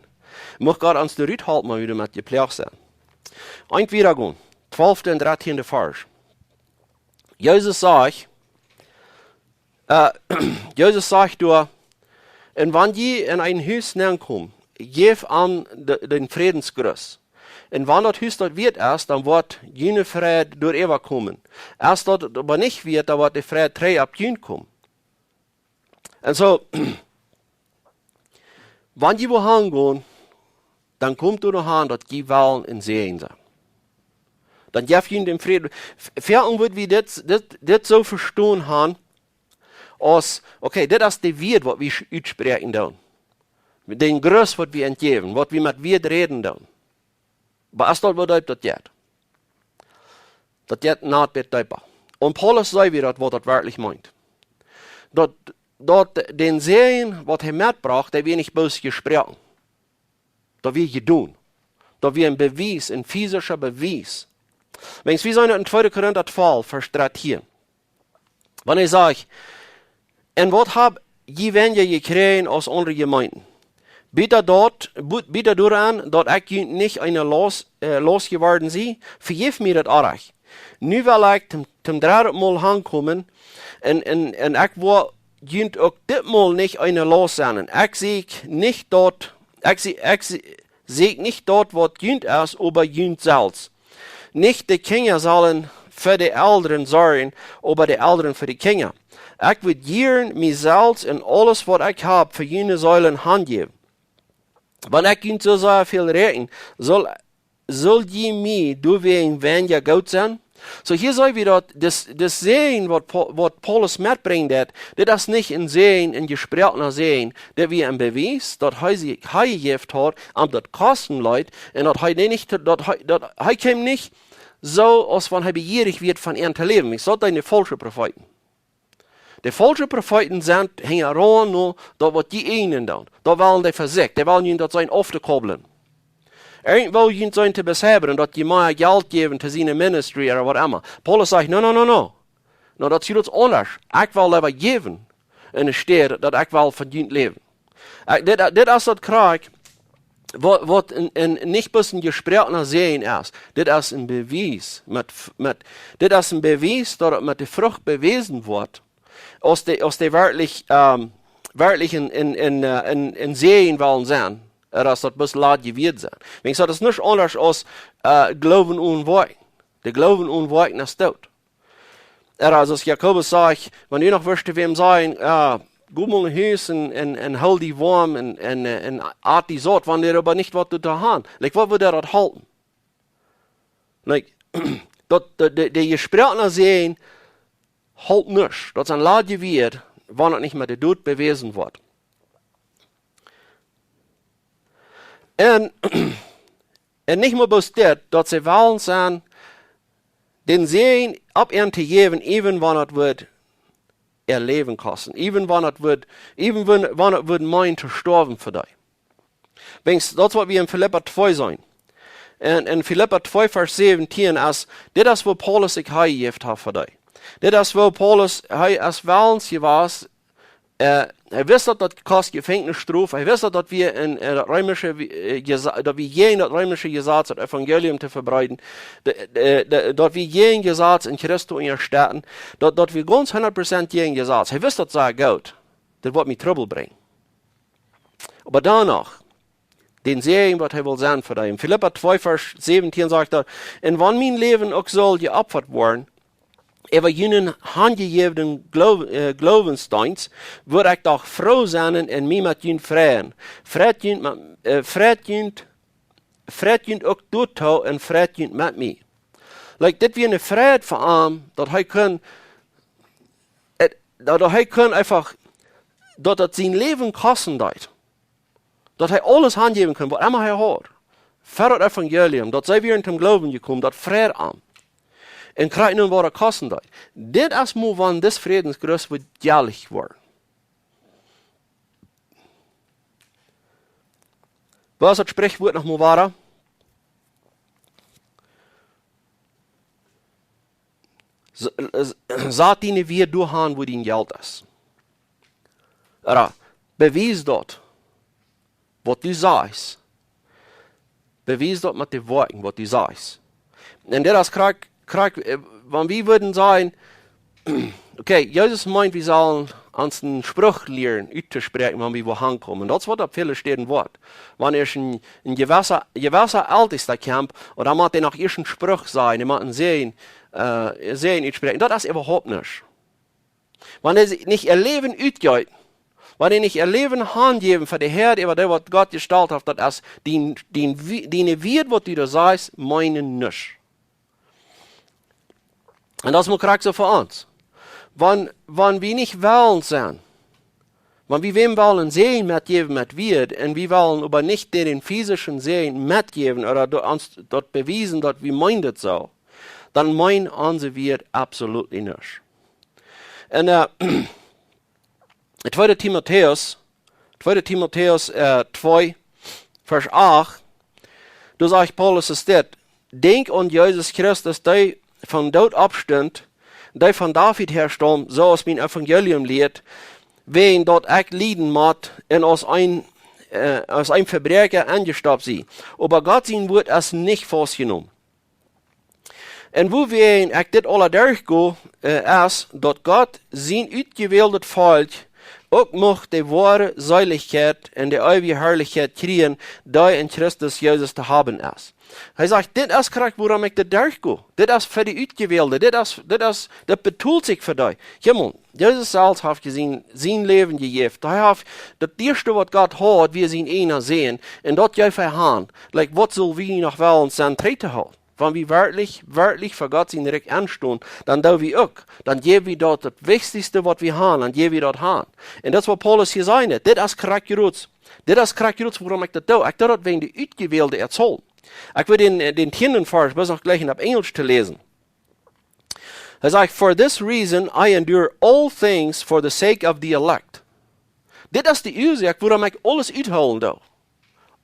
Mucht Gott ons doaderch halpen, wan wie doamet jeploagt sent. Eent wieda gonen. Twalfte un dartieende Varsch. Jesus sajcht, äh, Jesus sajcht doa, un wan jie en een Hus nenkomen, jäft an de, dän Frädensgruss. Un wan daut Hus daut wieet es, dan woat june Fräd doaräwa komen. Es daut oba nich wieet, dan woat de Fräd trigj opp junt komen. Un soo, wan jie wua han gonen, dan komt doa noch aun, daut jie wellen een Säajen sennen. Dan jeft junt dän Fräd. F-, foaken wudd wie dit, dit, dit soo vestonen haben, aus, okay, dit es de Wieed, waut wie sch-, utspräakjen doonen. Dän Gruss, waut wie entjäwen, waut wie met Wieed räden doonen. Oba es daut waut deep daut jeit? Daut jeit noch een bät deepa. Un Paulus säd wada daut, waut daut werkjlich meent. Daut, daut dän Säajen, waut hee metbrocht, dee wia nich bloos jesproaken. Daut wia jedonen. Daut wia een Bewies, een physischa Bewies. Wiels wie seenen en tweede Korinta twalf, Varsch dartieen. Wan hee sajcht, un waut hab jie weinja jekjräajen aus aundre Jemeenten? Bäta daut, bu-, bäta doaraun, daut ekj junt nich eene Laust, äh, Laust jeworden sie, vejäft mie daut Onrajcht. Nu well ekj toom, toom dredden Mol hankomen, un, un, un ekj woa junt uk dit Mol nich eene Laust sennen. Ekj sieekj nich daut, ekj sie-, ekj sie-, sieekj nich daut, waut junt es, oba junt selfst. Nich de Kjinja sellen fa de Elren sorjen, oba de Elren fa de Kjinja. Ekj wudd jieren mie selfst un aules, waut ekj hab, fa june Seelen hanjäwen. Wan ekj junt soo sea väl räakjen, saul, saul jie mie doawäajen weinja goot sennen? Soo, hia seenen wie daut, dis, dis Säajen, waut Pa-, waut Paulus metbrinjt, daut, dit es nich een Säajen, een jesproakna Säajen. Dit wia een Bewies, daut hee sikj, hee jejäft haud, am daut kosten leet, un daut hee nich, daut hee, daut hee kjeem nich soo, aus wan hee bejierich wia von an to läwen. Ekj säd, eene faulsche Profeeten. De faulsche Profeeten sent hinjaraun no daut, waut dee eenen doonen. Daut wellen dee fa sikj. Dee wellen junt daut sennen auftokoppeln. Irjentwoo junt sennen to beseibren, daut jie mea Jelt jäwen to siene Ministry ooda waut emma. Paulus sajcht, no, no, no, no. No, daut es aundasch. Ekj well leewa jäwen, enne Städ daut ekj well von junt läwen. Äh, dit, dit es daut krakjt, waut, waut een, een, nich bloos een jesproakna Säajen es. Dit es een Bewies met, met, dit es een Bewies, daut et met de Frucht bewäsen woat, aus dee, aus dee werkjlich, ähm, werkjlich een, een, een, äh, een, een Säajen wellen sennen, ooda aus daut bloos ladje Wieed sent. Wiels daut es nuscht aundasch aus, äh, Gloowen one Woakjen. De Gloowen one Woakjen es doot. Ooda aus Jakobus sajcht, wan du noch wurscht to wäm sajen, äh, go mol no Hus un, un, un hool die woam un, un, äh, un at die saut, wan dee oba nich waut doatoo han. Like, waut wudd daut halpen? Like, daut, de, de, de jesproakna Säajen halpt nuscht. Daut sent ladje Wieed, wan et nich met de Dot bewäsen woat. Un, un nich mol bloos dit, daut see wellen sennen, dän Säajen opp an to jäwen, even wan et wudd äa Läwen kosten. Even wan et wudd, even wan, wan et wudd meenen to stoawen fa dee. Wiels, daut es waut wie en Filippa twee seenen. En, en Filippa twee Varsch säwentieen es, dit es waut Paulus sikj hanjejäft haft fa dee. Dit es waut Paulus, hee es wellens jewast, Äh, hee wist daut, daut kost Jefenkjnisstrof. Hee wist daut, daut wia en, en daut reemische, äh, Jesa-, daut wia jäajen daut reemische Jesaz daut Evangelium to vebreeden. De, de, de, daut wia jäajen Jesaz en Christus unjastetten. Daut, daut wia gaunz hundat Prozent jäajen Jesaz. Hee wist daut sea goot. Daut woat mie Trubbel brinjen. Oba dan noch, dän Säajen, waut hee well sennen fa dee. En Filippa twee, Varsch säwentieen sajcht hee: "Un wan mien Läwen uk saul jeopfat woaren, äwa junen hanjejäwnen Gloow-, äh, Gloowensdeenst, wudd ekj doch froo sennen un mie met junt freien. Freit junt met, äh, freit junt, freit junt uk doatoo un freit junt met mie." Like, dit wia ne Frieheit fa am, daut hee kunn, äh, daut, daut hee kunn eefach, daut daut sien Läwen kosten deed. Daut hee aules hanjäwen kunn, waut emma hee haud, fa daut Evangelium, daut see wieren toom Gloowen jekomen, daut freid am. Un kjrieech nu waut daut kosten deed. Dit es mau, wan dis Frädenschrist woat jelich woaren. Waut es daut Sprichwuat noch mau wada? S-, s-, sat diene Wieed doa han, wua dien Jelt es. Ooda bewies daut, waut du sajchst. Bewies daut met de Woakjen, waut du sajchst. Un dit es krakjt, krakjt, äh, wan wie wudden sajen, okay, Jesus meent, wie sellen ons een Spruch lieren uttospräakjen, wan wie wua hankomen. Daut es, waut opp väle Städen woat. Wan ieescht een, een jewessa, jewessa Eltesta kjemt, un dan mott hee noch ieescht een Spruch sajen, hee mott een Säajen, äh, Säajen utspräakjen. Daut es äwahaupt nuscht. Wan see nich äa Läwen utjeeten, wan see nich äa Läwen hanjäwen fa dän Herrn, äwa dee, waut Gott jestalt haft, daut es dien, dien, Wie-, diene Wieed, waut du doa sajchst, meenen nuscht. Un daut es mau krakjt soo fa ons. Wan, wan wie nich wellen sennen, wan wie wäm wellen Säajen metjäwen met Wieed, un wie wellen oba nich dän, dän physischen Säajen metjäwen, ooda do-, ons daut bewiesen, daut wie meenen daut soo, dan meent onse Wieed absolutely nuscht. Un, äh, tweede Timotäus, tweede Timotäus, äh, twee, Varsch acht, doa sajcht Paulus es dit: "Denkj aun Jesus Christus, dee vom Doot oppstunt, dee von David häastaumd, soo aus mien Evangelium lieet, wäajen daut ekj lieden mott un aus een, äh, aus een Vebräakja enjestopt sie. Oba Gott sien Wuat es nich faustjenomen." Un wuawäajen ekj dit aula derchgo, äh, es, daut Gott sien utjewäldet Volkj uk mucht de woare Seelichkjeit un de eewje Harlichkjeit kjrieen, dee en Christus Jesus to haben es. Hee sajcht, dit es krakjt, wuarom ekj dit derchgo. Dit es fa de Utjewälde. Dit es, dit es, daut betolt sikj fa dee. Kjikj mol, Jesus selfst haft jesajcht, sien Läwen jejäft. Hee haft daut ieeschte, waut Gott haud, wia sien eena Sän. Un daut jeef hee han. Like, waut sell wie noch wellen sennen, trigj to hoolen? Wan wie werkjlich, werkjlich fa Gott sien Rikj enstonen, dan doo wie uk. Dan jäw wie daut, daut Wichtichste, waut wie han, dan jäw wie daut han. Un daut es, waut Paulus hia säd. Dit es krakjt jrots. Dit es krakjt jrots, wuarom ekj daut doo. Ekj doo daut wäajen de Utjewälde äa Zol. Ekj well dän, äh, dän tieenden Varsch, bloos noch jlikj opp Enjlisch to läsen. Hee sajcht: "For this reason I endure all things for the sake of the elect." Dit es de Uasoak, wuarom ekj aules uthoolen doo.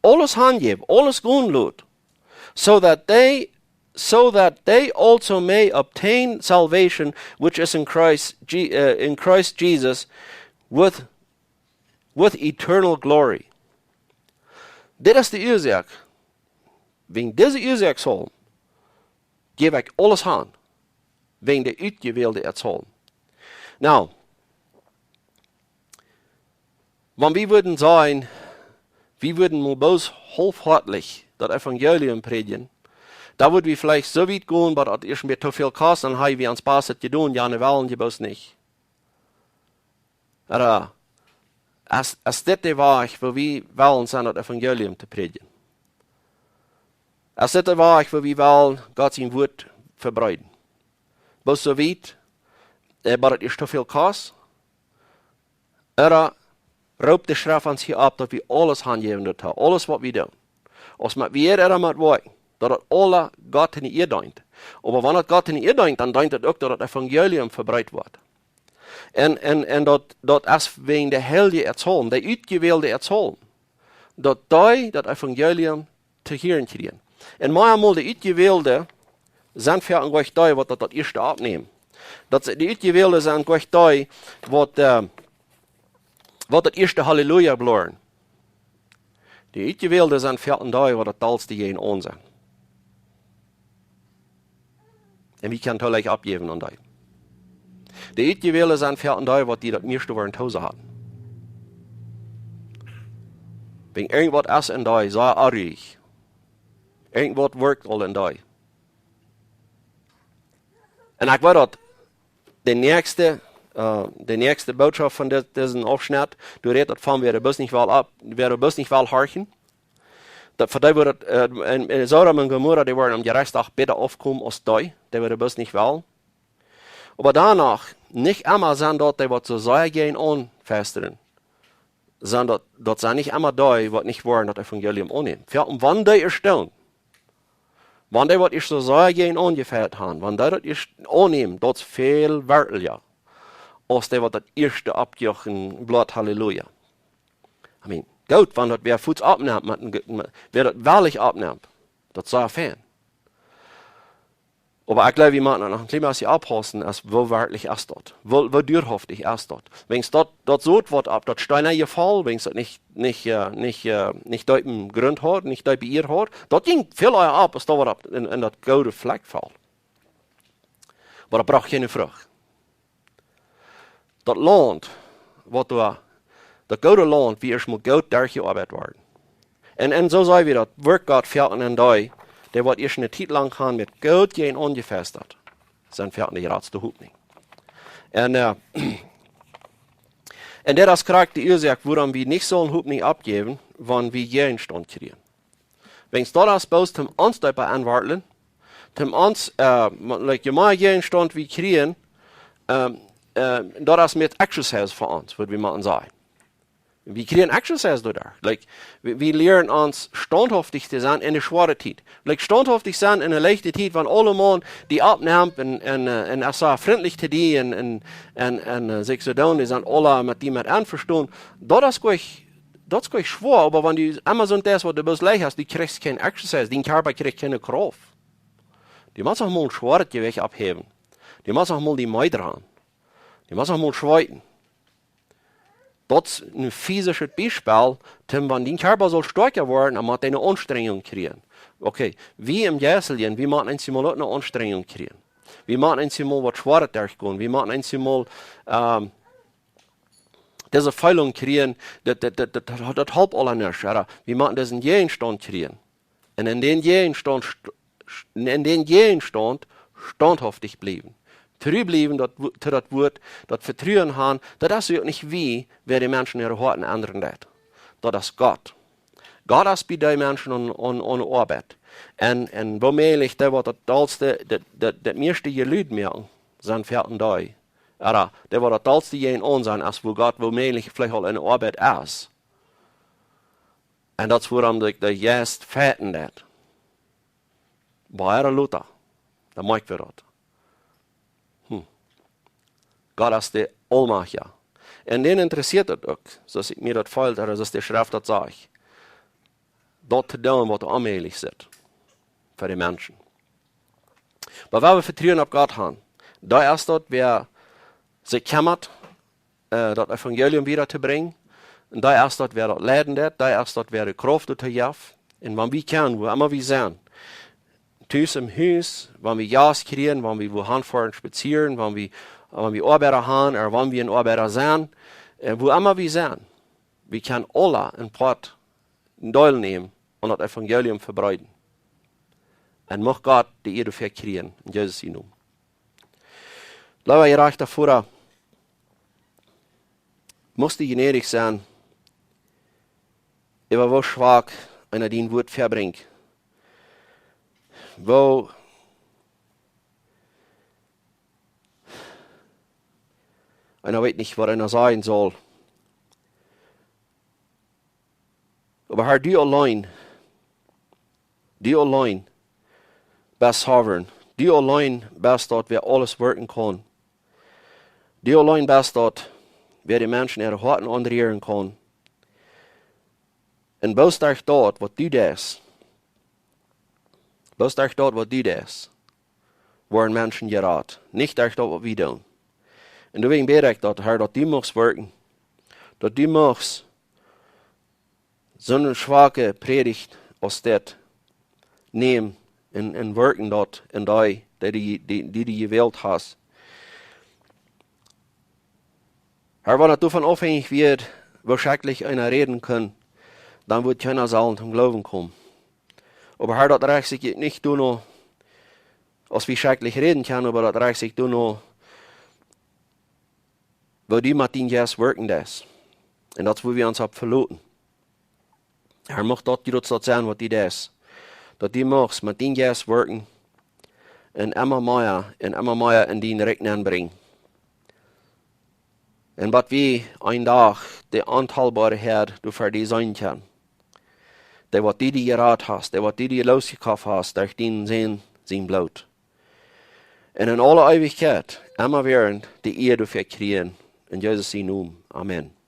Aules hanjäw, aules gonen lot. "So that they, so that they also may obtain salvation which is in Christ Je-, äh, in Christ Jesus with, with eternal glory." Dit es de Uasoak. Wäajen dise Uasoak saul, jäw ekj aules han. Wäajen de Utjewälde äa Zol. Nu, wan wie wudden sajen, wie wudden mau bloos haulfhoatlich daut Evangelium prädjen, dan wudd wie veleicht soo wiet gonen, daut daut ieescht mol too väl kost, dan ha wie ons Bast jedonen, jo, nu wellen wie bloos nich. Ooda es, es dit de Wajch, woo wie wellen sennen, daut Evangelium to prädjen? Es dit de Wajch, woo wie wellen Gott sien Wuat vebreeden? Bloos soo wiet, äh, daut daut ieescht too väl kost? Ooda roopt de Schreft ons hia opp, daut wie aules hanjäwen doatoo, aules, waut wie doonen? Aus met wie doamet woakjen, daut daut aula Gott enne Ea deent. Oba wan daut Gott enne Ea deent, dan deent daut uk, daut daut Evangelium vebreet woat. Un, un, un daut, daut es wäajen de Heilje äa Zol, de Utjewälde äa Zol, daut dee daut Evangelium to hieren kjrieen. Un mau emol, de Utjewälde sent foaken nich dee, waut daut, daut ieeschte oppnämen. Daut de Utjewälde sent nich dee, waut, äh, Waut daut ieeschte Halleluja blaren. De Utjewälde sent foaken dee, waut daut dolste jäajen aun sent. Un wie kjennen tolich oppjäwen aun dee. De Utjewälde sent foaken dee, waut die daut mieeschte woaren to sajen. Wan irjentwaut es en dee, sea onruich. Irjentwaut werkjt aul en dee. Un ekj weet daut, de näakjste, äh, de näakjste Bootschoft von dit, disen Aufschnett, doa rät daut von, wäa bloos nich well opp, wäa bloos nich well horchen. Daut fa dee woat daut, äh, en, en Sodom un Gomorra, dee woaren aum Jerechtsdach bäta aufkomen aus dee, dee wäa bloos nich well. Oba doano, nich emma sent daut dee, waut soo sea jäajen aunfeastren, sent daut, daut sent nich emma dee, waut nich woaren daut Evangelium aunnämen. Jo, un wan dee es dan, wan dee, waut ieescht soo sea jäajen aunjefeat haben, wan dee daut ieescht aunnämen, daut es väl wertlicha, aus dee, waut daut ieeschte oppjochen bloot Halleluja. I mean, goot, wan daut wäa fuaz oppnemt, met een ge-, met, wäa daut wellich oppnemt, daut es sea fein. Oba ekj jleew, wie motten noch een kjlien bät oppaussen, aus woo werkjlich es daut. Woo, woo duahaftich es daut. Wan daut, daut Sot, waut opp daut Steen jefelt, wan daut nich, nich, äh, nich, äh, nich deepen Grunt haft, nich deepe Ieed haft, daut jinkj väl ea opp, aus daut, waut opp en, en daut goode Flakj felt. Oba daut brocht kjeene Frucht. Daut Launt, waut doa, daut goode Launt, wia ieescht mol goot derchjeoabeit worden. Un, un soo saj wie daut, werkjt Gott foaken en dee, dee waut ieescht eene Tiet lang han met goot jäajen aunjefeastat, sent foaken de jratste Hopninj. Un, äh, un daut es krakjt de Uasoak, wuarom wie nich sellen Hopninj oppjäwen, wan wie Jäajenstaunt kjrieen. Wan daut es bloos toom ons doabennen aunwartlen, toom ons, äh, ma-, like, je mea Jäajenstaunt wie kjrieen, ähm, äh, daut es mea exercise fa ons, wudd wie mau sajen. Wie kjrieen exercise doaderch. Like, wie, wie lieren ons staunthauftich to sennen en de schwoare Tiet. Like, staunthauftich sennen en de leichte Tiet, wan aulemaun die oppnemt un, un, äh, un es soo frintlich to die un, un, un, un, äh, sikj soo doonen, dee sent aule met die met envestonen. Daut es goanich daut es goanich schwoa, oba wan du emma soont deist, waut du bloos leicht hast, du kjrichst kjeen exercise, dien Kjarpa kjricht kjeene Krauft. Du motst noch mol een schwoaret Jewicht opphäwen. Du motst noch mol die Meed droagen. Du motst noch mol schweeten. Daut es een physischet Biespel, toom wan dien Kjarpa saul stoakja woaren, dan mott hee eene Aunstrenjunk kjrieen. Okay, wie em Jeistlichen, wie motten eemol uk eene Aunstrenjunk kjrieen. Wie motten eemol waut Schwoaret derchgonen. Wie motten eemol, ähm, dise Feelunk kjrieen, daut, daut, daut, daut, daut halpt aula nich, oba wie motten disen Jäajenstaunt kjrieen. Un en dän Jäajenstaunt st-, st-, en dän Jäajenstaunt staunthauftich bliewen. Tru bliewen, daut Wo-, to daut Wuat, daut Vetruen han, daut es uk nich wie, wäa de Menschen äare Hoaten endren deit. Daut es Gott. Gott es bie dee Menschen aun, aun, aun Oabeit. Un, un woo mäajlich dee waut daut dolste, daut, daut, daut mieeschte Jelud moaken, sent foaken dee. Oba dee waut daut dolste jäajen aun sent, es wua Gott woo mäajlich veleicht aul en Oabeit es. Un daut es wuarom de, de Jeist feiten deit. Bie äare Lota. Dan moakjen wie daut. Hm. Gott es de Aulmajchtja. Un dän interessieet daut uk, soo aus ekj mie daut feel, oba soo aus de Schreft daut sajcht. Daut to doonen, waut onmäajlich es fa de Menschen. Oba wan wie Vetruen opp Gott han, dee es daut, wäa sikj kjemmat, äh, daut Evangelium wieda to brinjen. Un dee es daut, wäa daut leiden deit, dee es daut, wäa de Krauft doatoo jeft. Un wan wie kjennen, wua emma wie sent, tus em Hus, wan wie Jast kjrieen, wan wie wua han foaren spazieren, wan wie, wan wie Oabeida han, oda wan wie een Oabeida sent, äh, wua emma wie sent, wie kjennen aula een Poat, een Deel nämen aun daut Evangelium vebreeden. Un mucht Gott de Ea doafäa kjrieen, en Jesus sienen Nomen. Leewa jerajchta Voda, muchst du jnädich sennen, äwa woo schwak eena dien Wuat vebrinjt. Woo eena weet nich, waut eena sajen saul. Oba Herr, du auleen, du auleen best sovereign. Du auleen best daut, wäa aules wirkjen kaun. Du auleen best daut, wäa de Menschen äare Hoaten aunrieren kaun. Un bloos derch daut, waut du deist, bloos derch daut, waut du deist, woaren Menschen jerat. Nich derch daut, waut wie doonen. Un doawäajen bäd ekj daut, Herr, daut du muchst wirkjen. daut du muchst soone schwake Prädicht aus dit nämen un, un werkjen daut en dee, dee, dee, dee, dee du jewält hast. Herr, wan et doavon aufhenjich wia, woo schrakjlich eena räden kunn, dan wudd kjeena sellen toom Gloowen komen. Oba Herr, daut rajcht sikj nich doano, aus wie schrakjlich räden kjennen, oba daut rajcht sikj doano, woo du met dien Jeist werkjen deist. Un daut es, wua wie ons opp veloten. Herr, mucht daut jrods daut sennen, waut du deist. Daut du muchst met dien Jeist werkjen un emma mea un emma mea en dien Rikj nenbrinjen. Un waut wie een Dach de ontalbare Häad doa fa die sennen kjennen. Dee, waut du die jerat hast, dee, waut du die losjekoft hast derch dienen Sän sien Bloot. Un en aule Eewichkjeit emma wada de Ea doafäa kjrieen. En Jesus sien Nomen. Amen.